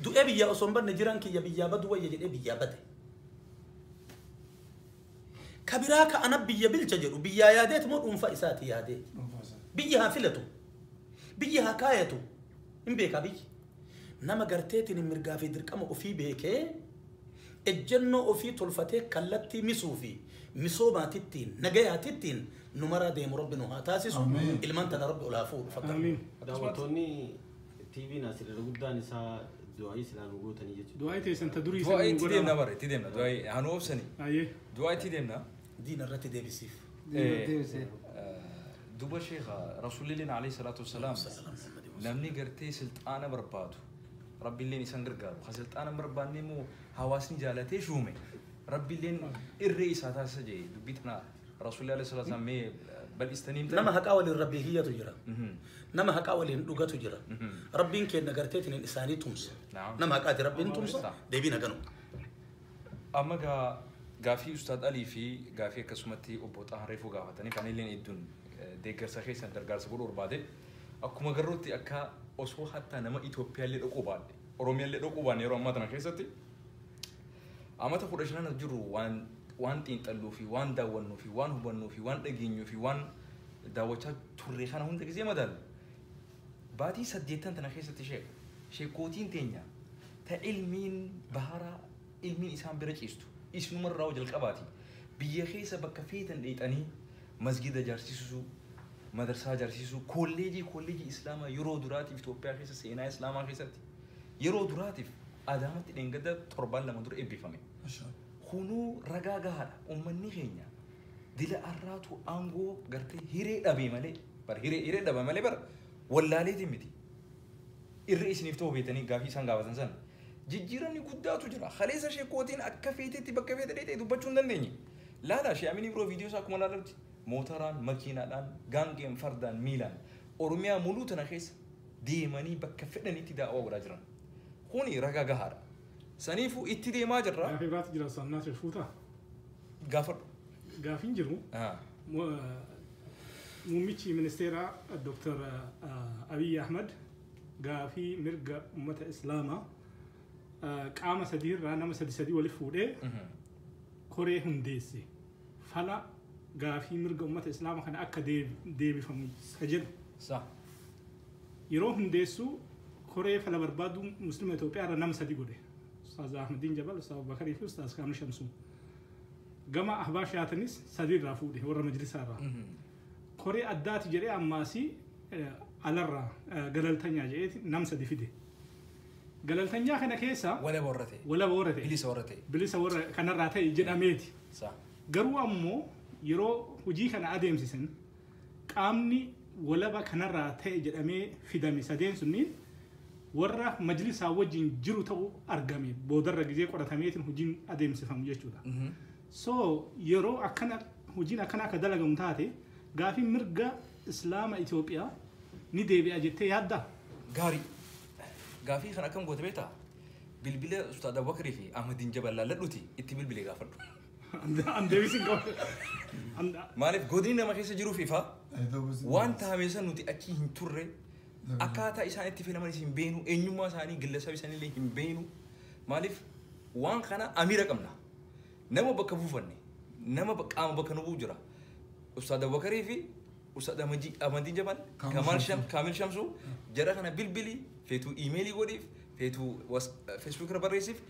du'ee biyyaa osoo hin badne jiraan kiyya biyyaa badu wayya jedhee biyyaa bade. Kabiraa ka ana biyya bilcha jedhu biyyaa yaadeet moo dhuunfaa isaati yaadee? Biyya haa filatu. Biyya haa kaayatu. Hin beekaa biyyi. Nama garteetiin mirgaa fi dirqama ofii beekee ejjennoo ofii tolfatee kallattii misuu fi misoomaatittiin nagayaatittiin nu maraa deemu rabbi nu haa taasisu. Ilmaan tana rabbi ol haa fuudhu fakkaata. Amiin. Daawwattoonni TV Naasir irra guddaan isaa du'aayii silaa nu gootanii jechuudha. Du'aa teessan ta durii Du'aa san itti deemna godhama. bara itti deemna du'aa haa nu obsani. Ayyee. Du'aa itti deemna. Diina irratti deebisiif. Deebisee. Duba sheekha rasuulilleen alayhi salaatu wassalaam namni gartee silxaana barbaadu rabbiilleen isaan gargaaru ka silxaana hin barbaanne immoo hawaasni jaalatee shuume rabbiilleen irree isaa taasisa jee dubbii tana rasuulli alayhi salaatu wassalaam mee bal'istanii himtan? Nama haqaa waliin rabbii kiyyatu jira. Nama haqaa waliin dhugatu jira. Rabbiin keenya garteetiin isaanii tumsa. Naam. Nama haqaati rabbiin tumsa. Deebiin haganu. Amma gaa gaafii Ustaad Alii fi gaafii akkasumatti obbo Xahan Reefuu gaafatanii kan illeen hedduun deeggarsa keessan gargaarsa godhuu barbaade akkuma garruutti akka osoo hattaa nama Itoophiyaallee dhaquu baadhe Oromiyaallee dhaquu baanne yeroo ammaa tana keessatti amata 15 jiru waan xiinxalluu fi waan daawwannuu fi waan hubannuu fi waan dhageenyuu fi waan daawwachaa turre kana hunda gisee madaalu baatii 8 tana keessatti sheekootiin teenya ta ilmiin baharaa ilmiin isaan bira ciistu isinumarraa jalqabaati biyya keessa bakka feetan dheexanii masgida ijaarsisuu madarsaa ijaarsisuu kolleejii islaamaa yeroo duraatiif Itoophiyaa keessa seenaa islaamaa keessatti yeroo duraatiif Adaamatti dheengadda torbaan 2 dura eebbifame. Kunuu ragaa gahaadha. Uummanni keenya dila arraatu aangoo gartee hiree dhabee malee bar hiree dhabe malee bar wallaaleetiin miti. Irri isiniif ta'u beektanii gaafii isaan gaafatan sana Jijjiiramni guddaatu jira. Kaleessa sheekootiin akka feetetti bakka feete dheetee dubbachuu hin dandeenye. Laala Shee Amiin Ibroo viidiyoo isaa akkuma laalutti mootoraan, makiinaadhaan, gaangeen, fardaan, miilaan Oromiyaa muluu tana keessa deemanii bakka fedhanitti daawwaa godhaa jiran. Kuni ragaa gahaadha. Saniifuu itti deemaa jirra. Gaafii biraatu jira Ustaaz Naasir fuutaa. Gaafadhu. Gaafiin jiru muummichi ministeeraa Dr. Abiy Ahmad gaafii mirga uummata Islaamaa qaama sadiirraa nama sadi sadii waliif fuudhee koree hundeesse. Fala gaafii mirga uummata Islaamaa kana akka deebifamu ka jedhu. Yeroo hundeessu koree fala barbaadu Muslima Itoophiyaa irra nama sadi godhe. Ustaaz Ahmadiin Jabal, Ustaaz Abubakarii fi Ustaaz Kaamil Shamsuu. Gama Ahbaashaatanis sadi irraa fuudhe warra majlisaa irraa. Koree addaati jedhee ammaasii alarraa galaltanyaa jedheeti nam sadi fide. Galaltanyaa kana keessa Walaba warra ta'e. Walaba warra ta'e. Bilisa warra ta'e. Bilisa warra kanarraa ta'e jedhameeti. Garuu ammoo yeroo hojii kana adeemsisan qaamni walaba kanarraa ta'e jedhamee fidame sadeen sunniin warra majlisaa wajjin jiru ta'uu argame boodarra gizee qoratameetiin hojiin adeemsifamu jechuudha. So yeroo akkana hojiin akkana akka dalagamu taate gaafii mirga Islaama Itoophiyaa ni deebi'a jettee yaaddaa? Gaarii. Gaafii kana akkam goote beektaa? Bilbila Ustaaz Abubakarii fi Ahmadiin Jabal laalladhuuti itti bilbilee gaafadhu. An deebisiin qabu. Maaliif godinni nama keessa jiruuf ifaa waan taa'ame san nuti achi hin turre akkaataa isaan itti filamanis hin beenu eenyummaa isaanii gillasa isaanii hin beenu maaliif waan kana amiira qabna nama bakka buufanne nama qaama bakka nu bu'u jira Ustaaz Abubakarii fi Ustaaz Ahmadiin Jabal Kaamil Shamsuu jara kana bilbilii feetuu iimeelii godhiif feetuu feesbuuk irra barreessiif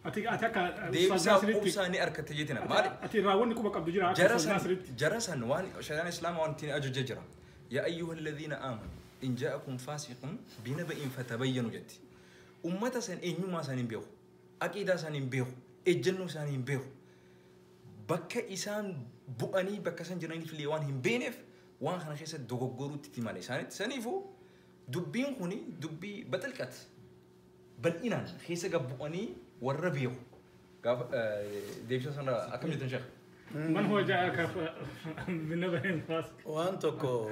Ati akka deebisaa quubsaa ni argatte jeetina maali Ati raawwanni quba qabdu jira akka Ustaaz Naasiritti. Jara san waan shari'aan Islaamaa waan ittiin ajaja jira. Yaa ayyuha alladhiina aamanu in jaa'akum faasiqun binaba'in fatabayyanu jetti. Ummata san eenyummaa isaanii hin beeku. Aqiidaa isaanii hin beeku. Ejjennoo isaanii hin beeku. Bakka isaan bu'anii bakka isaan jiraniif illee waan hin beekneef waan kana keessa dogoggoruutti itti male isaanitti. Saniifuu dubbiin kuni dubbii baxilqat bal'inaan keessa gad bu'anii warra beeku. Gaafa deebisa sana akkam jettan sheekh? من هو جاءك بنبأ فاسق؟ Waan tokko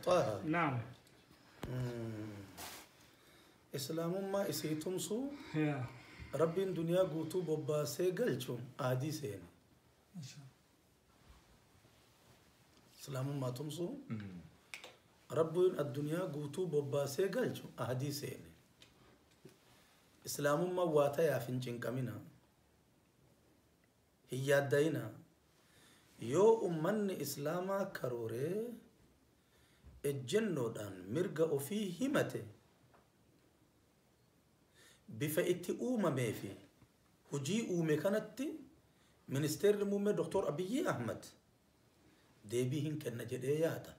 Xaaha. نعم. Islaamummaa isii tumsuu Rabbiin duniyaa guutuu bobbaasee galchu aadii seene. Islaamummaa tumsuu Rabbiin addunyaa guutuu bobbaasee galchu aadii seene. Islaamummaa waa tayaaf hin cinqamina. Hin yaaddayina. Yoo ummanni Islaamaa karooree ejjennoodhaan mirga ofii himate bifa itti uumamee fi hojii uume kanatti ministeerri muummee Dr. Abiyyi Ahmad deebii hin kenna jedhee yaada.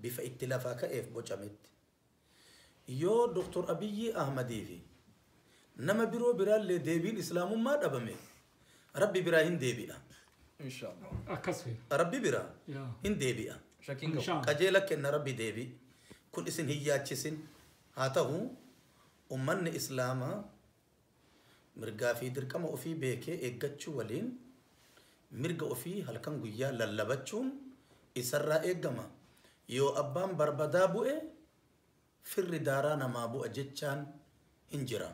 Bifa itti lafaa ka'eef bocametti. Yoo Dr. Abiyyi Ahmadii fi nama biroo biraallee deebiin Islaamummaa dhabame Rabbi biraa hin deebi'a. Inshaallah. Akkas. Rabbi biraa hin deebi'a. Shakkiin qabu. Qajeela kenna Rabbi deebi. Kun isin hin yaachisin. Haa ta'u ummanni Islaamaa mirgaa fi dirqama ofii beekee eeggachuu waliin mirga ofii halkan guyyaa lallabachuun isarraa eegama. Yoo abbaan barbadaa bu'e firri daaraa namaa bu'a jechaan hin jira.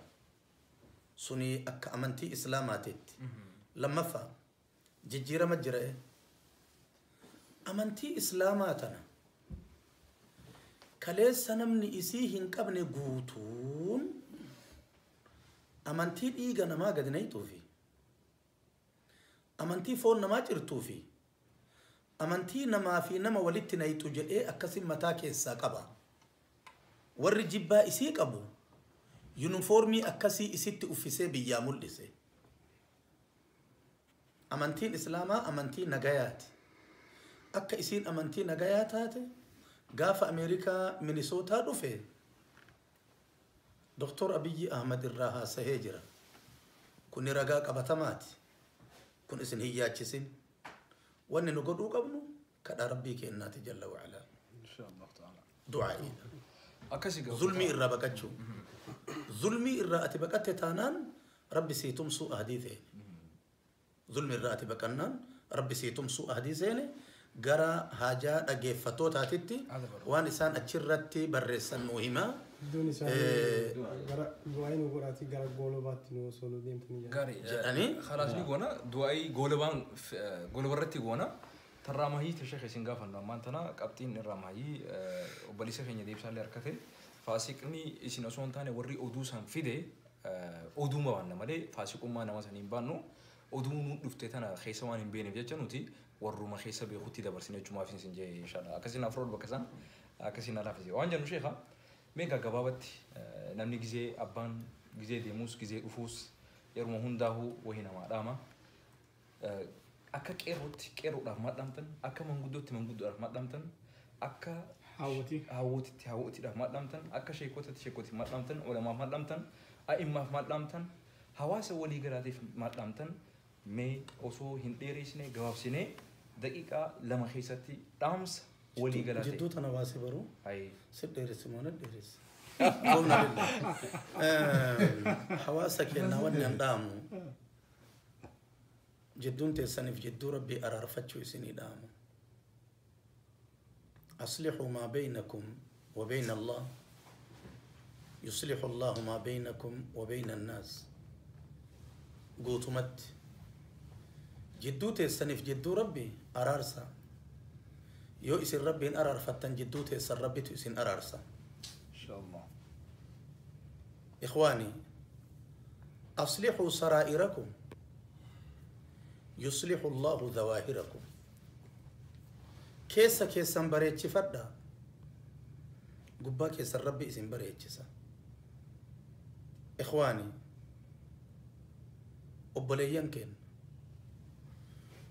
Suni akka amantii Islaamaatiitti. Lammaffaa jijjiirama jira. Amantii Islaamaa tana kaleessa namni isii hin qabne guutuun amantii dhiiga namaa gadi naqxuufi amantii foon namaa cirtuufi amantii namaa fi nama walitti naqxu jedhee akkasiin mataa keessaa qaba. Warri jibbaa isii qabu yuunifoormii akkasii isitti uffisee biyyaa mul'ise. Amantiin Islaamaa amantii nagayaati. Akka isiin amantii nagayaa taate gaafa Ameerikaa Minisootaa dhufe Dr. Abiyyi Ahmad irraa haasahee jira. Kuni ragaa qabatamaati. Kun isin hin yaachisin. Wanni nu godhuu qabnu kadhaa Rabbii kennaati jalla wa'alaa. Inshaallah ta'ala. Du'aa'iidha. Akkasii gahu. Zulmii irraa baqachuu. Zulmii irraa ati baqatte taanaan rabbi sii tumsuu ahdii seene. Zulmii irraa ati baqannaan rabbi sii tumsuu ahdii seene gara haajaa dhaggeeffattootaatitti waan isaan achirratti barreessan nuu himaa. Iddoon isaanii gara du'aa nu godhaati gara goolobaatti nu osoo nu deemtanii jira. Gaarii. Jedhanii? Khalaas ni goona du'aa'ii goolabaan goolabarratti goona. Tarraa mahii tasheekh isin gaafannu ammaan tana qabxiin irraa mahii obboleessa keenya deebisaallee harkate faasiqni isin osoo hin taane warri oduu san fide oduuma baanna malee faasiqummaa nama sanii hin baannu oduu nu dhufte tana keessa waan hin beekneef jecha nuti warruma keessa beekutti dabarsine jechumaaf isin jee inshallah akkasiin afrool bakka isaan akkasiin alaafise waan jennu sheekha mee gaggabaabatti namni gizee abbaan gizee deemuus gizee dhufuus yeruma hundaa'uu wahii namaa dhaama. Akka qeerrootti qeerroodhaaf maal dhaamtan, akka manguddootti manguddoodhaaf maal dhaamtan, akka Hawwatii. hawwootitti hawwootiidhaaf maal dhaamtan, akka sheekotatti sheekotiif maal dhaamtan, ulamaaf maal dhaamtan, a'immaaf maal dhaamtan, hawaasa walii galaatiif maal dhaamtan, mee osoo hin dheeresine gabaabsinee daqiiqaa 2 keessatti dhaamsa walii galaatee. Jidduu tana baasee baruu Ayi. si dheeressi moo na dheeressi? Qomna lillah. Hawaasa keenyaa wanni an dhaamu jidduun teessaniif jidduu rabbii araarfachuu isinii dhaamu. أصلحوا ما بينكم وبين الله يصلح الله ما بينكم وبين الناس. قوتمت جدو تيسنف جدو ربي أرارسا يو إسن ربي إن أرار فتن جدو تيسن ربي تيسن أرارسا. إن شاء الله. إخواني أصلحوا سرائركم يصلح الله ظواهركم. كيسا كيسا بريتش فردا قبا كيسا ربي إسن بريتشسا. إخواني أبليين كين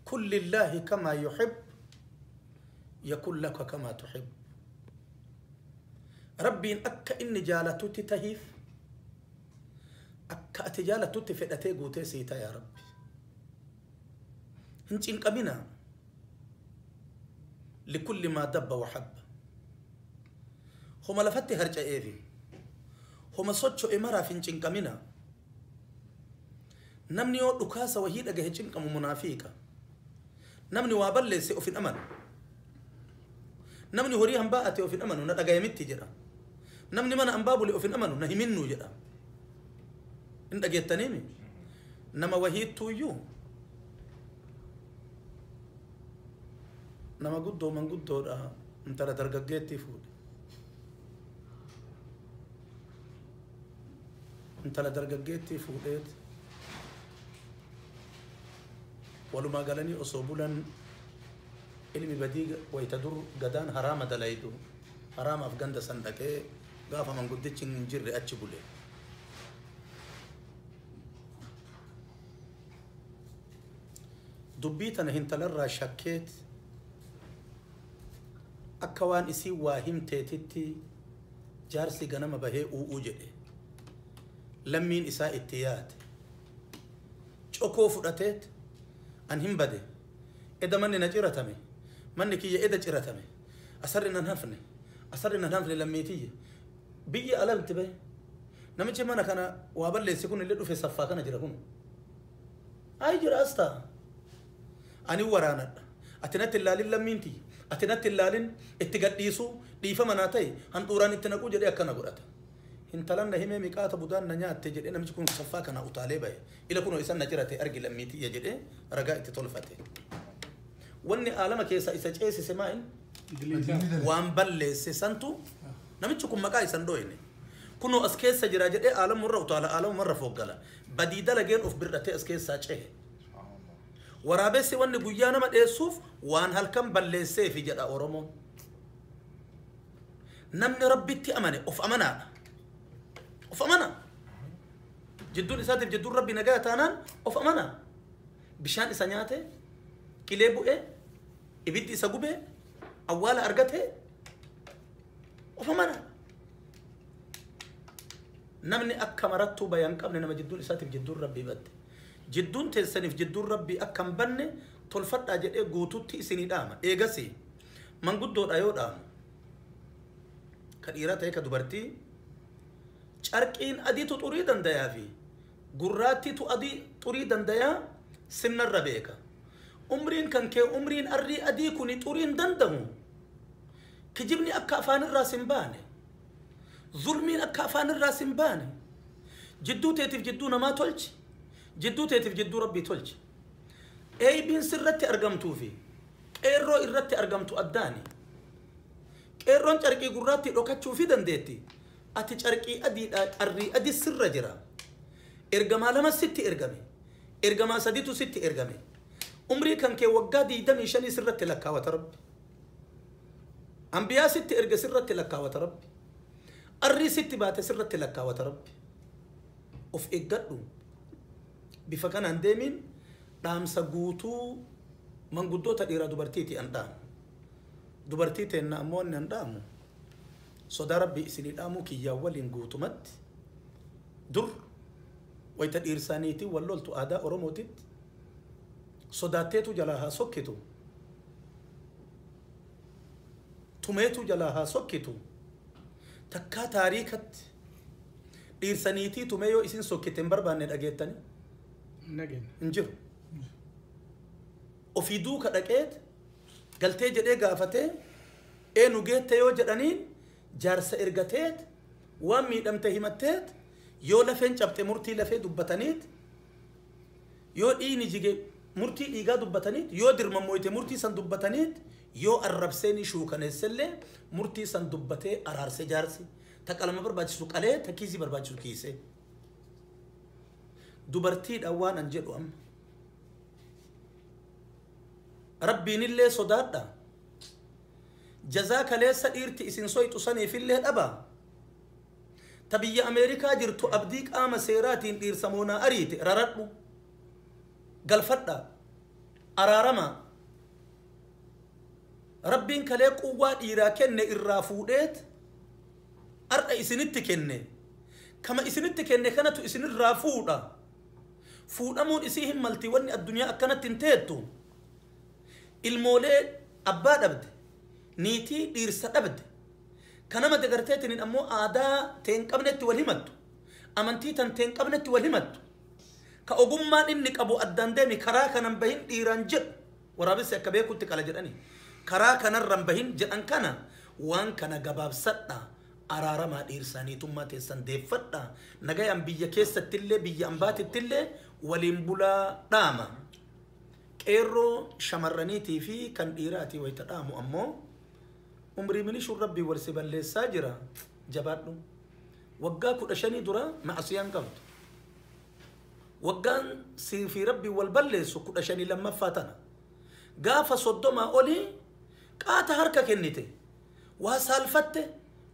كل الله كما يحب يكن لك كما تحب. ربي إن أكا إني جالتو تتهيف أكا أتجالتو تفئتي قوتي سيتا يا ربي هنشين قمنا لكل ما دب وحب. هما لفتي هرجا إيفي هما صوتشو إمارا فينشين قمنا نمني يو وهيد أجهشين كم منافيكا نمني وابلسي أوفين أمن نمني هوريهم باءتي أوفين أمن ونتجايمتي جرا نمني من أنبابولي أوفين أمن ونهمنو جرا إن أجيت تنيمي نما وهيد تويو نما قدو من قدو انت لا درجتي فود انت لا درجتي فوديت ولما قالني أصوبولا علمي بديق ويتدور قدان هرامة دلايدو هرامة أفغاندا سندكي قافا من قدتش نجري أتشبولي دبيتنا هنتلرى شكيت أكوان إسي واهم تيتي جارسي غنم بهي أو جدي لمين إساء اتيات شوكو فراتيت أن هم بدي إذا مني نجرتمي مني كي إذا جرتمي أسرنا نهفني أسرنا نهفني لميتي بيجي ألم تبي نمشي ما أنا كان وابل سيكون اللي في صفا كان جرهون أي جرا أستا أني ورانا أتنت اللالين لمينتي أتنت اللالين اتقديسو ديفا مناتي هنطوران اتنقو جري أكنا قرأت انتلنا همي ميقات بدان نيات تجري أنا مش كون صفا كان أطالبه إلى كونوا إنسان نجرته أرجع لميتي يجري رجعت تطلفته وإني عالم كيسا إذا جيس سماين وان بل سنتو نمشي كون مكاي سندويني كونوا أسكيس سجرا جري عالم مرة وطالع عالم مرة فوق قلا بديدة لجين أوف برته أسكيس ساتشه ورابسي وان جويانا ما إيسوف وان هالكم بل سيف جرا أورمون نمني ربي تأمني أوف أمنا أوف أمنا جدون إساتف جدون ربي نجاة أنا أوف أمنا بشان إسانياته كليبو إيه إبدي إساقوبه أولا أرجته أوف أمنا نمني أكمرتو بيان قبل نما جدون إساتف جدون ربي بد جدون تسنف جدون ربي أكم بني تلفت أجل إيه قوتو تيسني داما إيه قسي من قدو أيو دام Ka dhiiraa ta'e ka dubartii carqiin adiitu xurii dandayaa fi gurraattiitu adii xurii dandayaa sinnarra beeka. Umriin kan kee umriin arrii adii kuni xuriin dandahu. Kijibni akka afaanirraa sin baane. Zulmiin akka afaanirraa sin baane. Jidduu teetiif jidduu namaa tolchi. Jidduu teetiif jidduu rabbii tolchi. Eeybiin sirratti argamtuu fi qeerroo irratti argamtu addaani. Qeerroon carqii gurraatti dhokachuu fi dandeetti. Ati carqii adiidha arrii adii sirra jira. Ergamaa lama sitti ergame. Ergamaa sadiitu sitti ergame. Umrii kan kee waggaa 25 sirratti lakkaawata rabbi. Ambiyaa sitti erge sirratti lakkaawata rabbi. Arrii sitti baate sirratti lakkaawata rabbi. Of eeggadhu. Bifa kanaan deemiin dhaamsa guutuu manguddoota dhiiraa dubartiiti an dhaamu. Dubartii teenna ammoo inni an dhaamu. Sodaa rabbii isinii dhaamuu kiyyaa waliin guutumatti dur wayita dhiirsaaniitiin wal loltu aadaa Oromootitti sodaatteetu jalaa haa sokkitu. Tumeetu jalaa haa sokkitu. Takkaa taariikatti dhiirsaniitii tumee yoo isin sokkite hin barbaanne dhageettanii Nageenya. hin jiru. Ofii duuka dhaqeet galtee jedhee gaafatee eenu geette yoo jedhaniin jaarsa ergateet waan miidhamte himatteet yoo lafeen cabxe murtii lafee dubbataniit yoo dhiigni jige murtii dhiigaa dubbataniit yoo dirmammoyte murtii san dubbataniit yoo arrabseen shuukaneessellee murtii san dubbatee araarse jaarsi ta qalama barbaachisu qalee ta kiisii barbaachisu kiisee. Dubartiidha waan an jedhu amma. Rabbiinillee sodaadha. Jazaa kaleessa dhiirti isin soyxu saniifillee dhaba. Ta biyya Ameerikaa jirtu abdii qaama seeraatiin dhiirsamoonaa ariite raradhu. Galfadha. Araarama. Rabbiin kalee quwwaa dhiiraa kenne irraa fuudheet har'a isinitti kenne. Kama isinitti kenne kanatu isinirraa fuudha. Fuudhamuun isii hin malti wanni addunyaa akkanatti hin teettu. Ilmoolee abbaa dhabde, niitii dhiirsa dhabde, kanama dagarteetiin ammoo aadaa teen qabnetti wal himattu, amantii tan teen qabnetti wal himattu, ka ogummaan inni qabu addaan deemi karaa kanan bahin dhiiraan jedhu, waraabessi akka beekutti qala jedhani, karaa kanarran bahin jedhan kana waan kana gabaabsadha. Araaramaa dhiirsaaniitummaa teessan deeffadha. Nagayaan biyya keessattillee biyya ambaatittillee waliin bulaa dhaama. Qeerroo shamarraniitii fi kan dhiiraatii wayita dhaamu ammoo umrii milishuun rabbii wal si balleessaa jira jabaadhu. Waggaa 15 dura ma'asiyaan qabdu. Waggaan sii fi rabbii wal balleessu 15 lammaffaa tana. Gaafa 30 olii qaata harka kennite waa saalfatte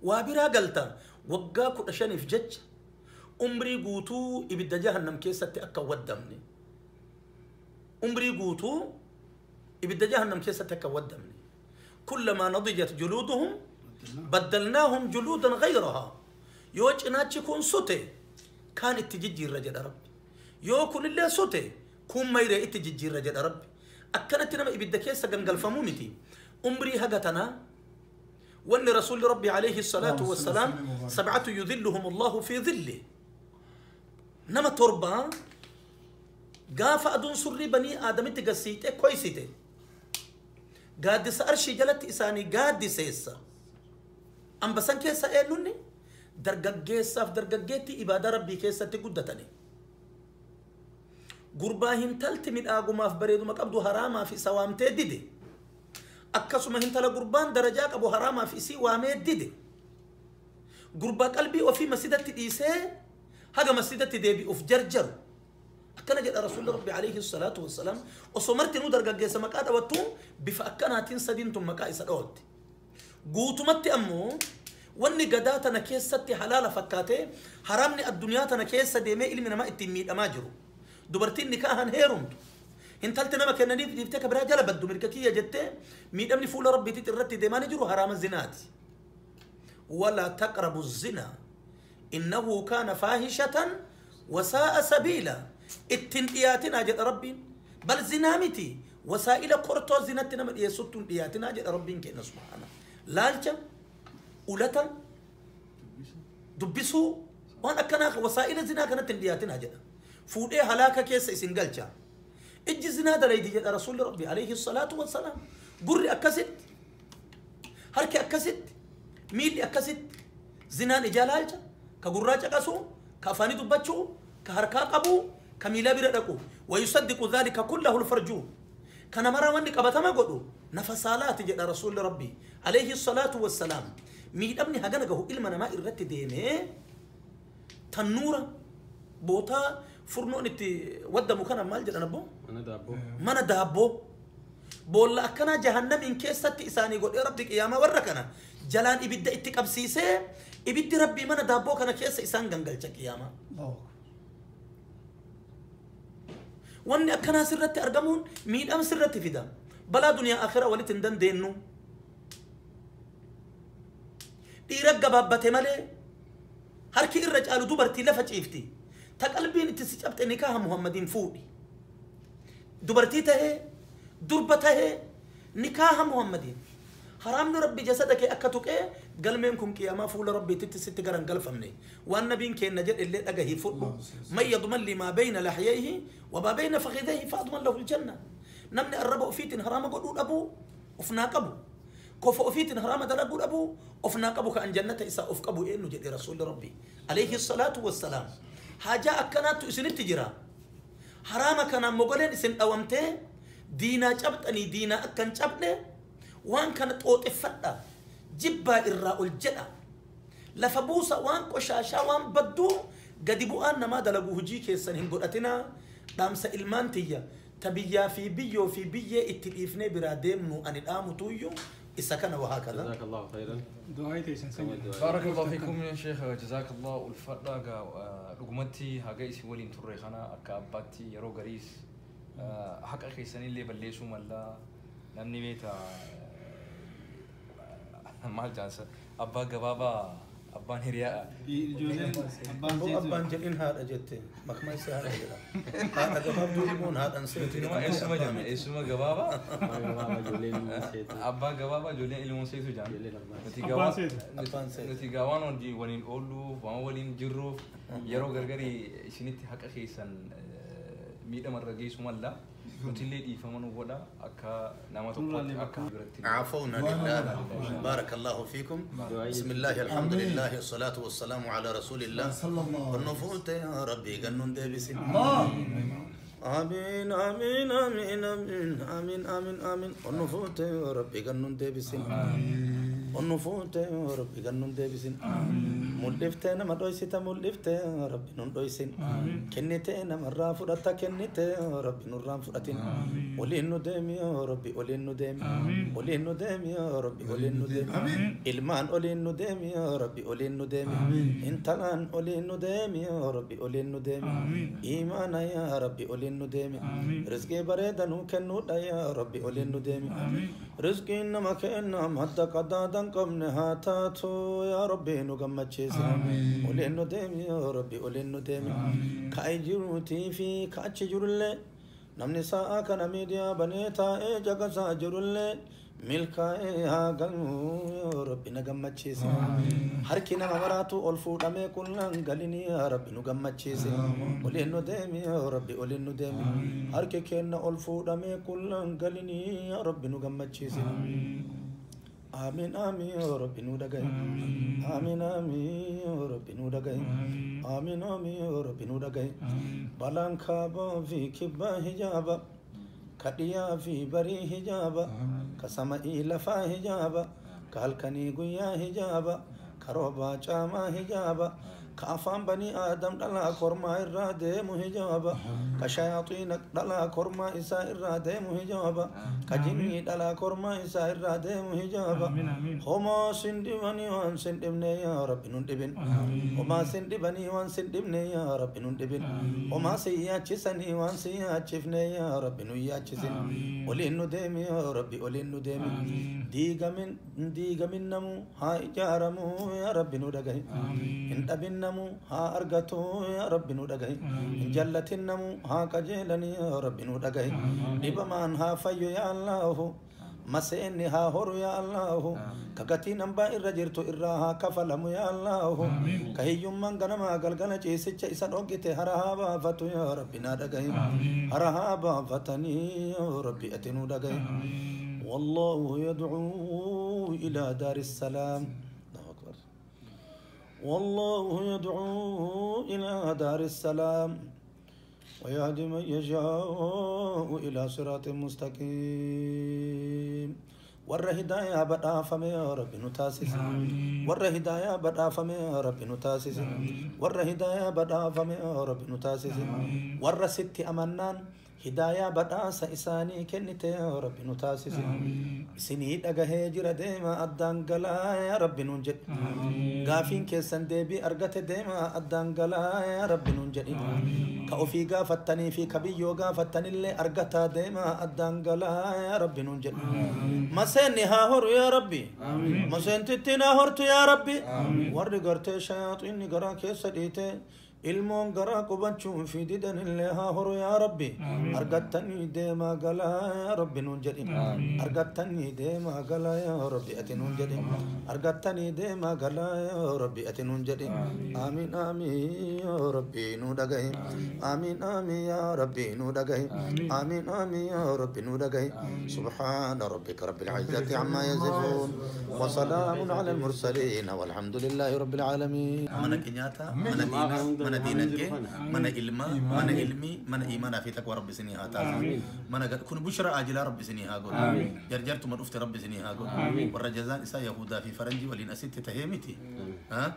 waa biraa galta waggaa 15 jecha umrii guutuu ibidda jahannam keessatti akka waddamne. Umrii guutuu ibidda jahannam keessatti akka waddamne. Kullamaa nadijat juluuduhum baddalnaahum juluudan ghayrahaa. Yoo cinaachi kun sute kaan itti jijjiirra jedha Rabbi. Yoo kunillee sute kun mayree itti jijjiirra jedha Rabbi. Akkanatti nama ibidda keessa gangalfamuu miti. Umrii haga tanaa وان رسول ربي عليه الصلاة والسلام 7 يذلهم الله في ظله. نما تربة قاف أدون سري بني آدم تقسيته كويسيته قادس أرشي جلت إساني قادس إسا أم بسان كيسا إيلوني درقاقيسا في درقاقيتي إبادة ربي كيسا تقودتني قرباهن تلت من آقو في بريدو مكابدو هراما في سوامتي ديدي akkasuma hintala gurbaan darajaa qabu haraamaa fi isii waamee dide. Gurbaa qalbii ofii masjidatti dhiisee haga masjidatti deebi'uuf jarjaru. Akkana jedha Rasuulli Rabbi alayhi salaatu wassalaam osoo martinuu dargaggeessa maqaa dhawattu bifa akkanaatiin sadiin tun maqaa isa dhawatte. Guutumatti ammoo wanni gadaa tana keessatti halaala fakkaatee haraamni addunyaa tana keessa deemee ilmi namaa ittiin miidhamaa jiru. Dubartiin nikaahan heerumtu. Intalti nama kennaniif dhiiftee ka biraa jala baddu mirga kiyya jettee miidhamni fuula rabbiitti irratti deemaa ni jiru haraama zinaati. Walaa taqrabu zinaa innahu kaana faahishatan wasaa'a sabiila. Ittiin dhiyaatinaa jedha Rabbiin. Bal zinaa miti wasaa'ila kortoo zinatti nama dhiyeessuttu hin dhiyaatinaa jedha Rabbiin kenna subhaana. Laalcha, ulata, Dubbisuu waan akkanaa wasaa'ila zinaa kanatti hin dhiyaatinaa jedha. Fuudhee halaaka keessa isin galcha. Ijji zinaa dalaydi jedha Rasuulli Rabbi alayhi salaatu wassalaam. Gurri akkasitti, harki akkasitti, miilli akkasitti zinaan ijaa laalcha, ka gurraa caqasuu, ka afaanii dubbachuu, ka harkaa qabuu, ka miilaa bira dhaqu. Wayusaddiqu dhaalika kullahu lfarjuu. Kana mara wanni qabatama godhu nafa saalaati jedha Rasuulli Rabbi alayhi salaatu wassalaam. Miidhamni hagana gahu ilma namaa irratti deemee tannuura bootaa furnoon itti waddamu kana maal jedhan abboo? Mana daabboo. Mana daabboo. Boolla akkanaa jahannamiin keessatti isaanii godhee Rabbi qiyaamaa warra kana jalaan ibidda itti qabsiisee ibiddi Rabbii mana daabboo kana keessa isaan gangalcha qiyaamaa. Wanni akkanaa sirratti argamuun miidhama sirratti fida. Balaa duniyaa akhiraa walitti hin dandeenyu. Dhiira gabaabbate malee harki irra caalu dubartii lafa ciifti. Ta qalbiin itti si cabxe nikaaha Muhammadiin fuudhi. Dubartii tahee durba tahee nikaaha Muhammadiin. Haraamni Rabbi jasada kee akka tuqee galmeen kun qiyaamaa fuula Rabbiititti sitti garan galfamne. Waan nabiin keenna jedhe illee dhagahii fudhu. Man yadman limaa bayna lahyayhi wa maa bayna fakhidayhi fa'adman lahu aljanna. Namni arraba ofiitiin haraama godhuu dhabuu of naa qabu. Kofa ofiitiin haraama dalaguu dhabuu of naa qabu ka'an jannata isaa of qabu eenyu jedhe Rasuulli Rabbi alayhi salaatu wassalaam. Haajaa akkanaattu isinitti jira. Haraama kanaan mogoleen isin dhawamtee diinaa cabxanii diinaa akkan cabne waan kana xooxeffadha jibbaa irraa ol jedha lafa buusa waan qoshaashaa waan badduu gadi bu'aan namaa dalagu hojii keessan hin godhatinaa. Dhaamsa ilmaan tiyya ta biyyaa fi biyyoo fi biyyee itti dhiifnee biraa deemnu ani dhaamutuyyuu isa kana wahaa kaza. Jazakallahu khairan. Du'aa teessan san jedha. Barakallahu fiikum ya Sheikh, jazakallahu ulfadhaa. Dhugumatti haga isin waliin turre kana akka abbaatti yeroo gariis haqa keessanillee balleessuu mallaa namni beeta maal jaansa abbaa gabaabaa abbaan hiriyaa Ijoolleen abbaan Abboo seetu abbaan jedhin haadha jette maqmaa isaa haadha jedha. Haadha gabaabduu ilmoon haadhan seetu. Nuti eessuma jenna eessuma gabaabaa Abbaa gabaabaa ijoolleen ilmoon seetu. abbaa gabaabaa ijoolleen ilmoon seetu jaan. Ijoolleen abbaa Nuti Abbaan gabaa seetu. Abbaan seetu. nuti gaawaan waliin oolluuf waan waliin jirruuf yeroo gargari isinitti haqa keessan miidhamarra geessu malla nutillee dhiifama nu godha akka nama tokkotti akka biratti. عفونا لله بارك الله فيكم. بسم الله الحمد لله الصلاة والسلام على رسول الله. صلى الله عليه والنفوت يا ربي قنون ديبسين. الله آمين آمين آمين آمين آمين آمين آمين. والنفوت يا ربي قنون ديبسين. والنفوت يا ربي قنون ديبسين. ملفتنا ما دويسيتا ملفت يا ربي نون دويسين. كنتنا مرة فرتا كنت يا ربي نور رام فرتين. ولين ندم يا ربي ولين ندم. ولين ندم يا ربي ولين ندم. إلمان ولين ندم يا ربي ولين ندم. انتلان ولين ندم يا ربي ولين ندم. إيمانا يا ربي ولين ندم. رزقي بريدا نوكنودا يا ربي ولين ندم. رزقي إنما كأننا مهد قدادا قمنها تاتو يا ربي نقمتشيس. ولين ندم يا ربي ولين ندم. كاي جروتي في كاتش جرلة نمني ساعة كان ميديا بنيتا إيه جكسا جرلة ملكا إيه هاقلو يا ربي نقمتشيس. هركنا مراتو ألفو دمي كلن قالني يا ربي نقمتشيس. ولين ندم يا ربي ولين ندم. هركي كنا ألفو دمي كلن قالني يا ربي نقمتشيس. آمين آمين يا ربي نودغاي. آمين آمين يا ربي نودغاي. آمين آمين يا ربي نودغاي. بلان كابا في كبا حجابا كديا في بري حجابا كسماء لفا حجابا كالكني غيا حجابا كروبا چاما حجابا كافان بني آدم دلا كورما إرادة مهجابا كشياطين دلا كورما إسا إرادة مهجابا كجني دلا كورما إسا إرادة مهجابا هما سندبني وان سندبني يا رب نندبن هما سندبني وان سندبني يا رب نندبن هما سياتشسني وان سياتشفني يا رب نياتشسن ولين ندم يا ربي ولين ندم ديغمن ديغمن نمو ها إجارمو يا رب ندغي إن نمو ها أرغتو يا رب ندغي إن جلت نمو ها كجلني يا رب ندغي دبمان ها فيو يا الله Maseenni haa horu yaa Allahu ka gatiin hambaa irra jirtu irraa haa kafalamu yaa Allahu ka hiyyummaan ganamaa galgala ciisicha isa dhoggite hara haa baafatu yaa Rabbi naa dhagahi hara haa baafatanii yaa Rabbi ati nuu dhagahi والله يدعو إلى دار السلام. الله أكبر. والله يدعو إلى دار السلام ويهدي من يشاء إلى صراط مستقيم. ور هداية بدا فمي يا رب نتاسس. ور هداية بدا فمي يا رب نتاسس. ور هداية بدا فمي يا رب نتاسس. ور ست أمنان هداية بدا سإساني كنت يا رب نتاسس. سني دغه جرا ديما أدان غلا يا رب ننجد. غافين كيسن ديبي أرغت ديما أدان غلا يا رب ننجد. كأوفي غافتني في كبيو غافتني اللي أرغتا ديما أدان غلا يا رب ننجد. مسني ها هور يا ربي مسن تتنا هورت يا ربي ور غرت شياطين غرا كيسديته ilmoon garaa qubachuun fi didan illee haa horu yaa Rabbi argattanii deemaa galaa yaa Rabbi nuun jedhin argattanii deemaa galaa yaa Rabbi ati nuun jedhin argattanii deemaa galaa yaa Rabbi ati nuun jedhin amiin amiin yaa Rabbi nu dhagahi amiin amiin yaa Rabbi nu dhagahi amiin amiin yaa Rabbi nu dhagahi subhaana rabbika rabbil izzati ammaa yasifuun wa salaamun ala al-mursaliin walhamdulillahi rabbil aalamiin. Mana keenyaata mana diinaa mana دينك من علما من علمي من إيمانا في تقوى رب سنيها تاسع من كن بشرى عاجلة رب سنيها قول جرجرت من أفت رب سنيها قول والرجزان إسا يهودا في فرنجي ولين أسيت تهيمتي ها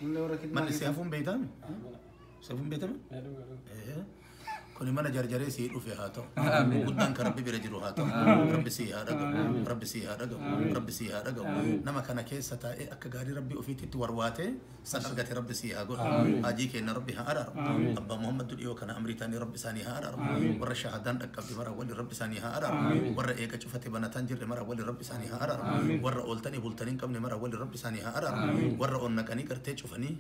من سيفون بيتامي سيفون بيتامي إيه كل من جرجري سير في هاتو قدام كربي برجلو هاتو ربي سيها رجل ربي سيها رجل ربي سيها رجل نما كان كيس تا أكجاري ربي أفيت تورواته سنرجع ربي سيها قول أجيك إن ربي هارر أبا محمد اليو كان أمريكاني ربي ساني هارر ورا شهادان أكبر مرة ولي ربي ساني هارر ورا إيك شفت بناتان جر مرة ولي ربي ساني هارر ورا أولتني بولتنين كم مرة ولي ربي ساني هارر ورا أنك أني كرتيج شوفني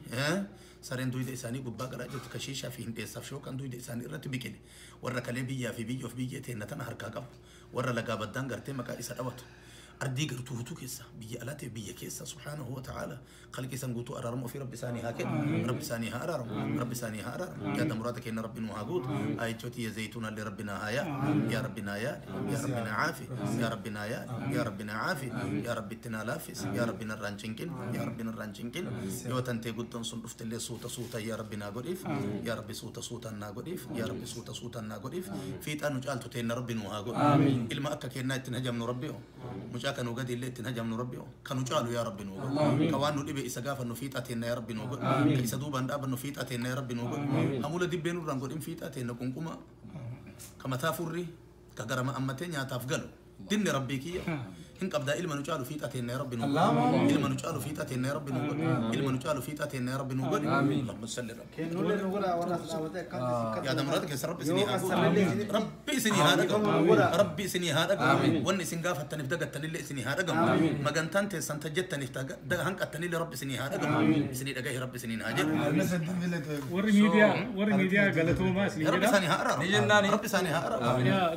سرين دويد إساني قبّا كراجت كشيشة في هندي سفشو كان دويد إساني رتبي كده ورا كلبي يا في بيجي في بيجي تهنا هركا قب ورا لقى بدان قرتي مكا إسا أوت أردي قرتو هتو كيسا بيجي ألاتي بيجي كيسا سبحانه وتعالى خلق إسان قوتو أرارم في رب ساني هاكد رب ساني هارارم رب ساني هارارم يا دمراتك إن ربنا هاجود أي توتي يا زيتون اللي ربنا هايا يا ربنا يا يا ربنا عافي يا ربنا يا يا ربنا عافي يا رب التنالافس يا ربنا الرانشنكن يا ربنا الرانشنكن يو تنتي قلت صنفت اللي صوت صوت يا ربنا قريف يا ربي صوت صوت الناقريف يا ربي صوت صوت الناقريف في تانو جالتو تين ربنا هاجود إلما أكا كنا تنهجم ربيو مش كانوا قد اللي تنهجم ربيو كانوا جالوا يا ربي نوغل كوانو لبي إسقاف إنه فيت أتينا يا ربي نوغل كيسدوب أن أب إنه فيت أتينا يا ربي نوغل أمولا دي بينو رانغول إن فيت أتينا كونكما كما تافوري كجرم أمتين يا تافقلو دين ربي كيا إنك أبدا إلما نجعله فيت أتينا يا ربي نوغل إلما نجعله فيت أتينا يا ربي نوغل إلما نجعله فيت أتينا يا ربي نوغل اللهم صل ربي يا دمراتك يا ربي سني ربي سني هذا ربي سني هذا وني سنقاف التنف دقة التنلي سني هذا ما جنتنت سنتجت تنف دقة هنك التنلي ربي سني هذا سني دقة ربي سني هاجر وري ميديا قالتوا ما سني ربي سني هارا ربي سني هارا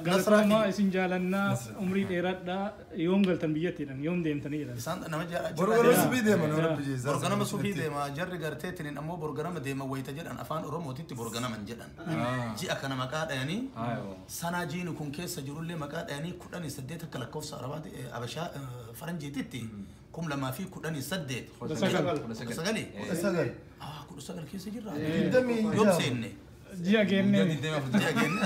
قالتوا ما سنجالنا عمري إيراد يوم قلتن بيتنا يوم ديمتني إلى سان أنا ما جا برجر سبي ديما ربي جيزا برجر ما سوفي ديما جر قرتين إن أمو برجر ما ديما ويتجر أن أفان أروم وتيت برجر من جدًا جي أكنا مكان يعني سنة جين وكون كيس سجروا لي مكان يعني كلني سديت كلاكوف سأربعة أبشا فرنجي تيتي كم لما في كلني سديت سجلي سجل كل سجل كيس سجل يوم سيني جيا جيني جيا جيني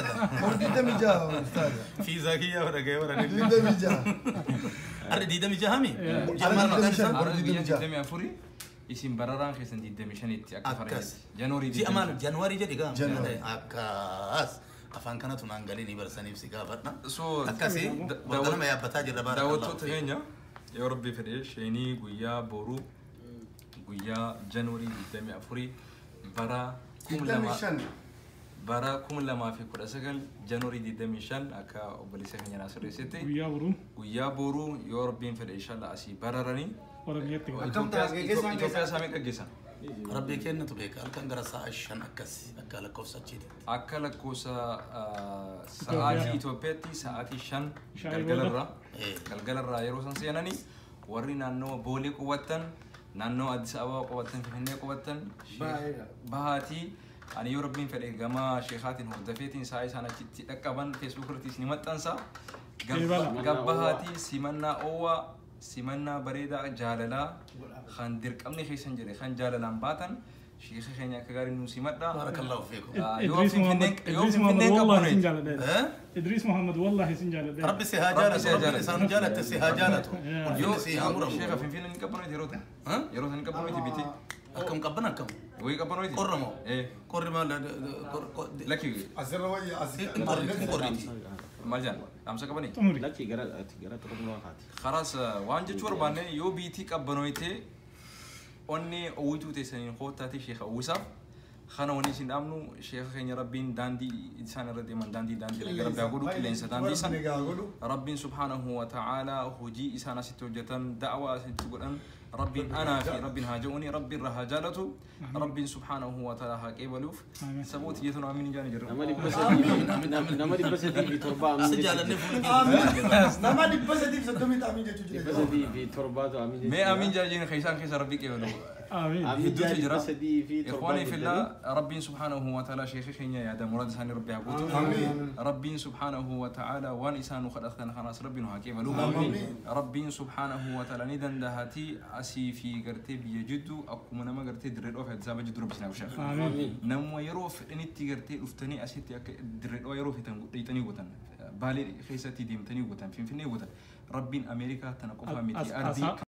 دمي جا أستاذ في زكية ولا جاي ولا دمي جا أردي دمي جا همي جمال مكان أردي دمي أفوري اسم براران خيسن دي دمي شنيت أكثر جانوري جي أمال جانوري جدي كام أكاس أفان كانت نانغالي نبرسني في سكافتنا أكاسي بدل ما يبتاج الربار داوود تغنيا يا ربي فريش يعني قويا بورو قويا جانوري دمي أفوري برا برا كم لما في كل سجل جانوري دي دمشان أكا أبليس خنيا ناصر رسيتي ويا بورو يا ربي في إن شاء الله أسي بررني ورميتك إثيوبيا سامي كجسا Rabbii kennatu beeka halkan gara sa'a 5 akkas akka lakkoofsa achiitti. Akka lakkoofsa sa'aatii Itoophiyaatti sa'aatii 5 galgalarraa galgalarraa yeroo san seenanii warri naannoo Boolee qubattan naannoo Addis Ababa qubattan Finfinnee qubattan bahaatii ani yoo rabbiin fedhe gama sheekaatiin hordofeetiin sa'a isaan achitti dhaqqaban Facebook irrattis ni maxxansa. Gabbahaatii simannaa oowwaa simannaa bareedaa jaalalaa kan dirqamni keessan jedhe kan jaalalaan baatan sheeka keenya akka gaarii nuu simadha. Barakallahu fiikum. Idris Muhammad Idris Muhammad wallahi sin jaaladha. Idris Muhammad wallahi sin jaaladha. Rabbi si haa jaalatu. Rabbi isaan jaalatte si haa jaalatu. Yoo sheeka Finfinnee ni qabbaneeti yeroo ta'e. Yeroo san ni qabbaneeti biti. Akkam qabban akkam. Wayii qabbaneeti. Qorra moo? Qorri maal? Lakki. Asirra wayya asii. Qorriiti. Maal jedhan? Dhaamsa qabanii? Lakki gara gara xurmuraa kaati. Khalaas waan jechuu barbaanne yoo biitii qabbanoyte onni uwwituu teessaniin koottaati sheeka uwwisaaf kana wanni isin dhaamnu sheeka keenya rabbiin daandii isaan irra deeman daandii daandii rabbi haa godhu qilleensa daandii san rabbiin subhaanahu wa ta'aalaa hojii isaan asitti hojjetan da'waa asitti godhan rabbiin anaa fi rabbiin haa ja'uuni rabbiin irra haa jaalatu rabbiin subhaanahu wa ta'aalaa haa qeebaluuf sabooti jeetun amiin jaani jirra. Nama 307 amiin. Si jaalannee fuula Nama 330 amiin jechuu jira. 307 amiin. Mee amiin jaajeen keessaan keessa rabbii qeebalu. Amiin. Hedduutu jira. 307 إخواني في الله ربي سبحانه وتعالى شيخ خينيا يا دم مراد ساني ربي عبوته ربي سبحانه وتعالى وان إنسان خلقنا خلاص ربي نهاكي بلو ربي سبحانه وتعالى ندن دهاتي أسي في قرتي بيجدو أكو من ما قرتي دريد أوف هتزابة جدو ربي سنعوشا آمين نمو يروف إنتي قرتي رفتني أسيتي دريد أو يروف يتني وطن بالي خيستي ديم تني وطن فين فين وطن ربي أمريكا تنقفها متي أرضي.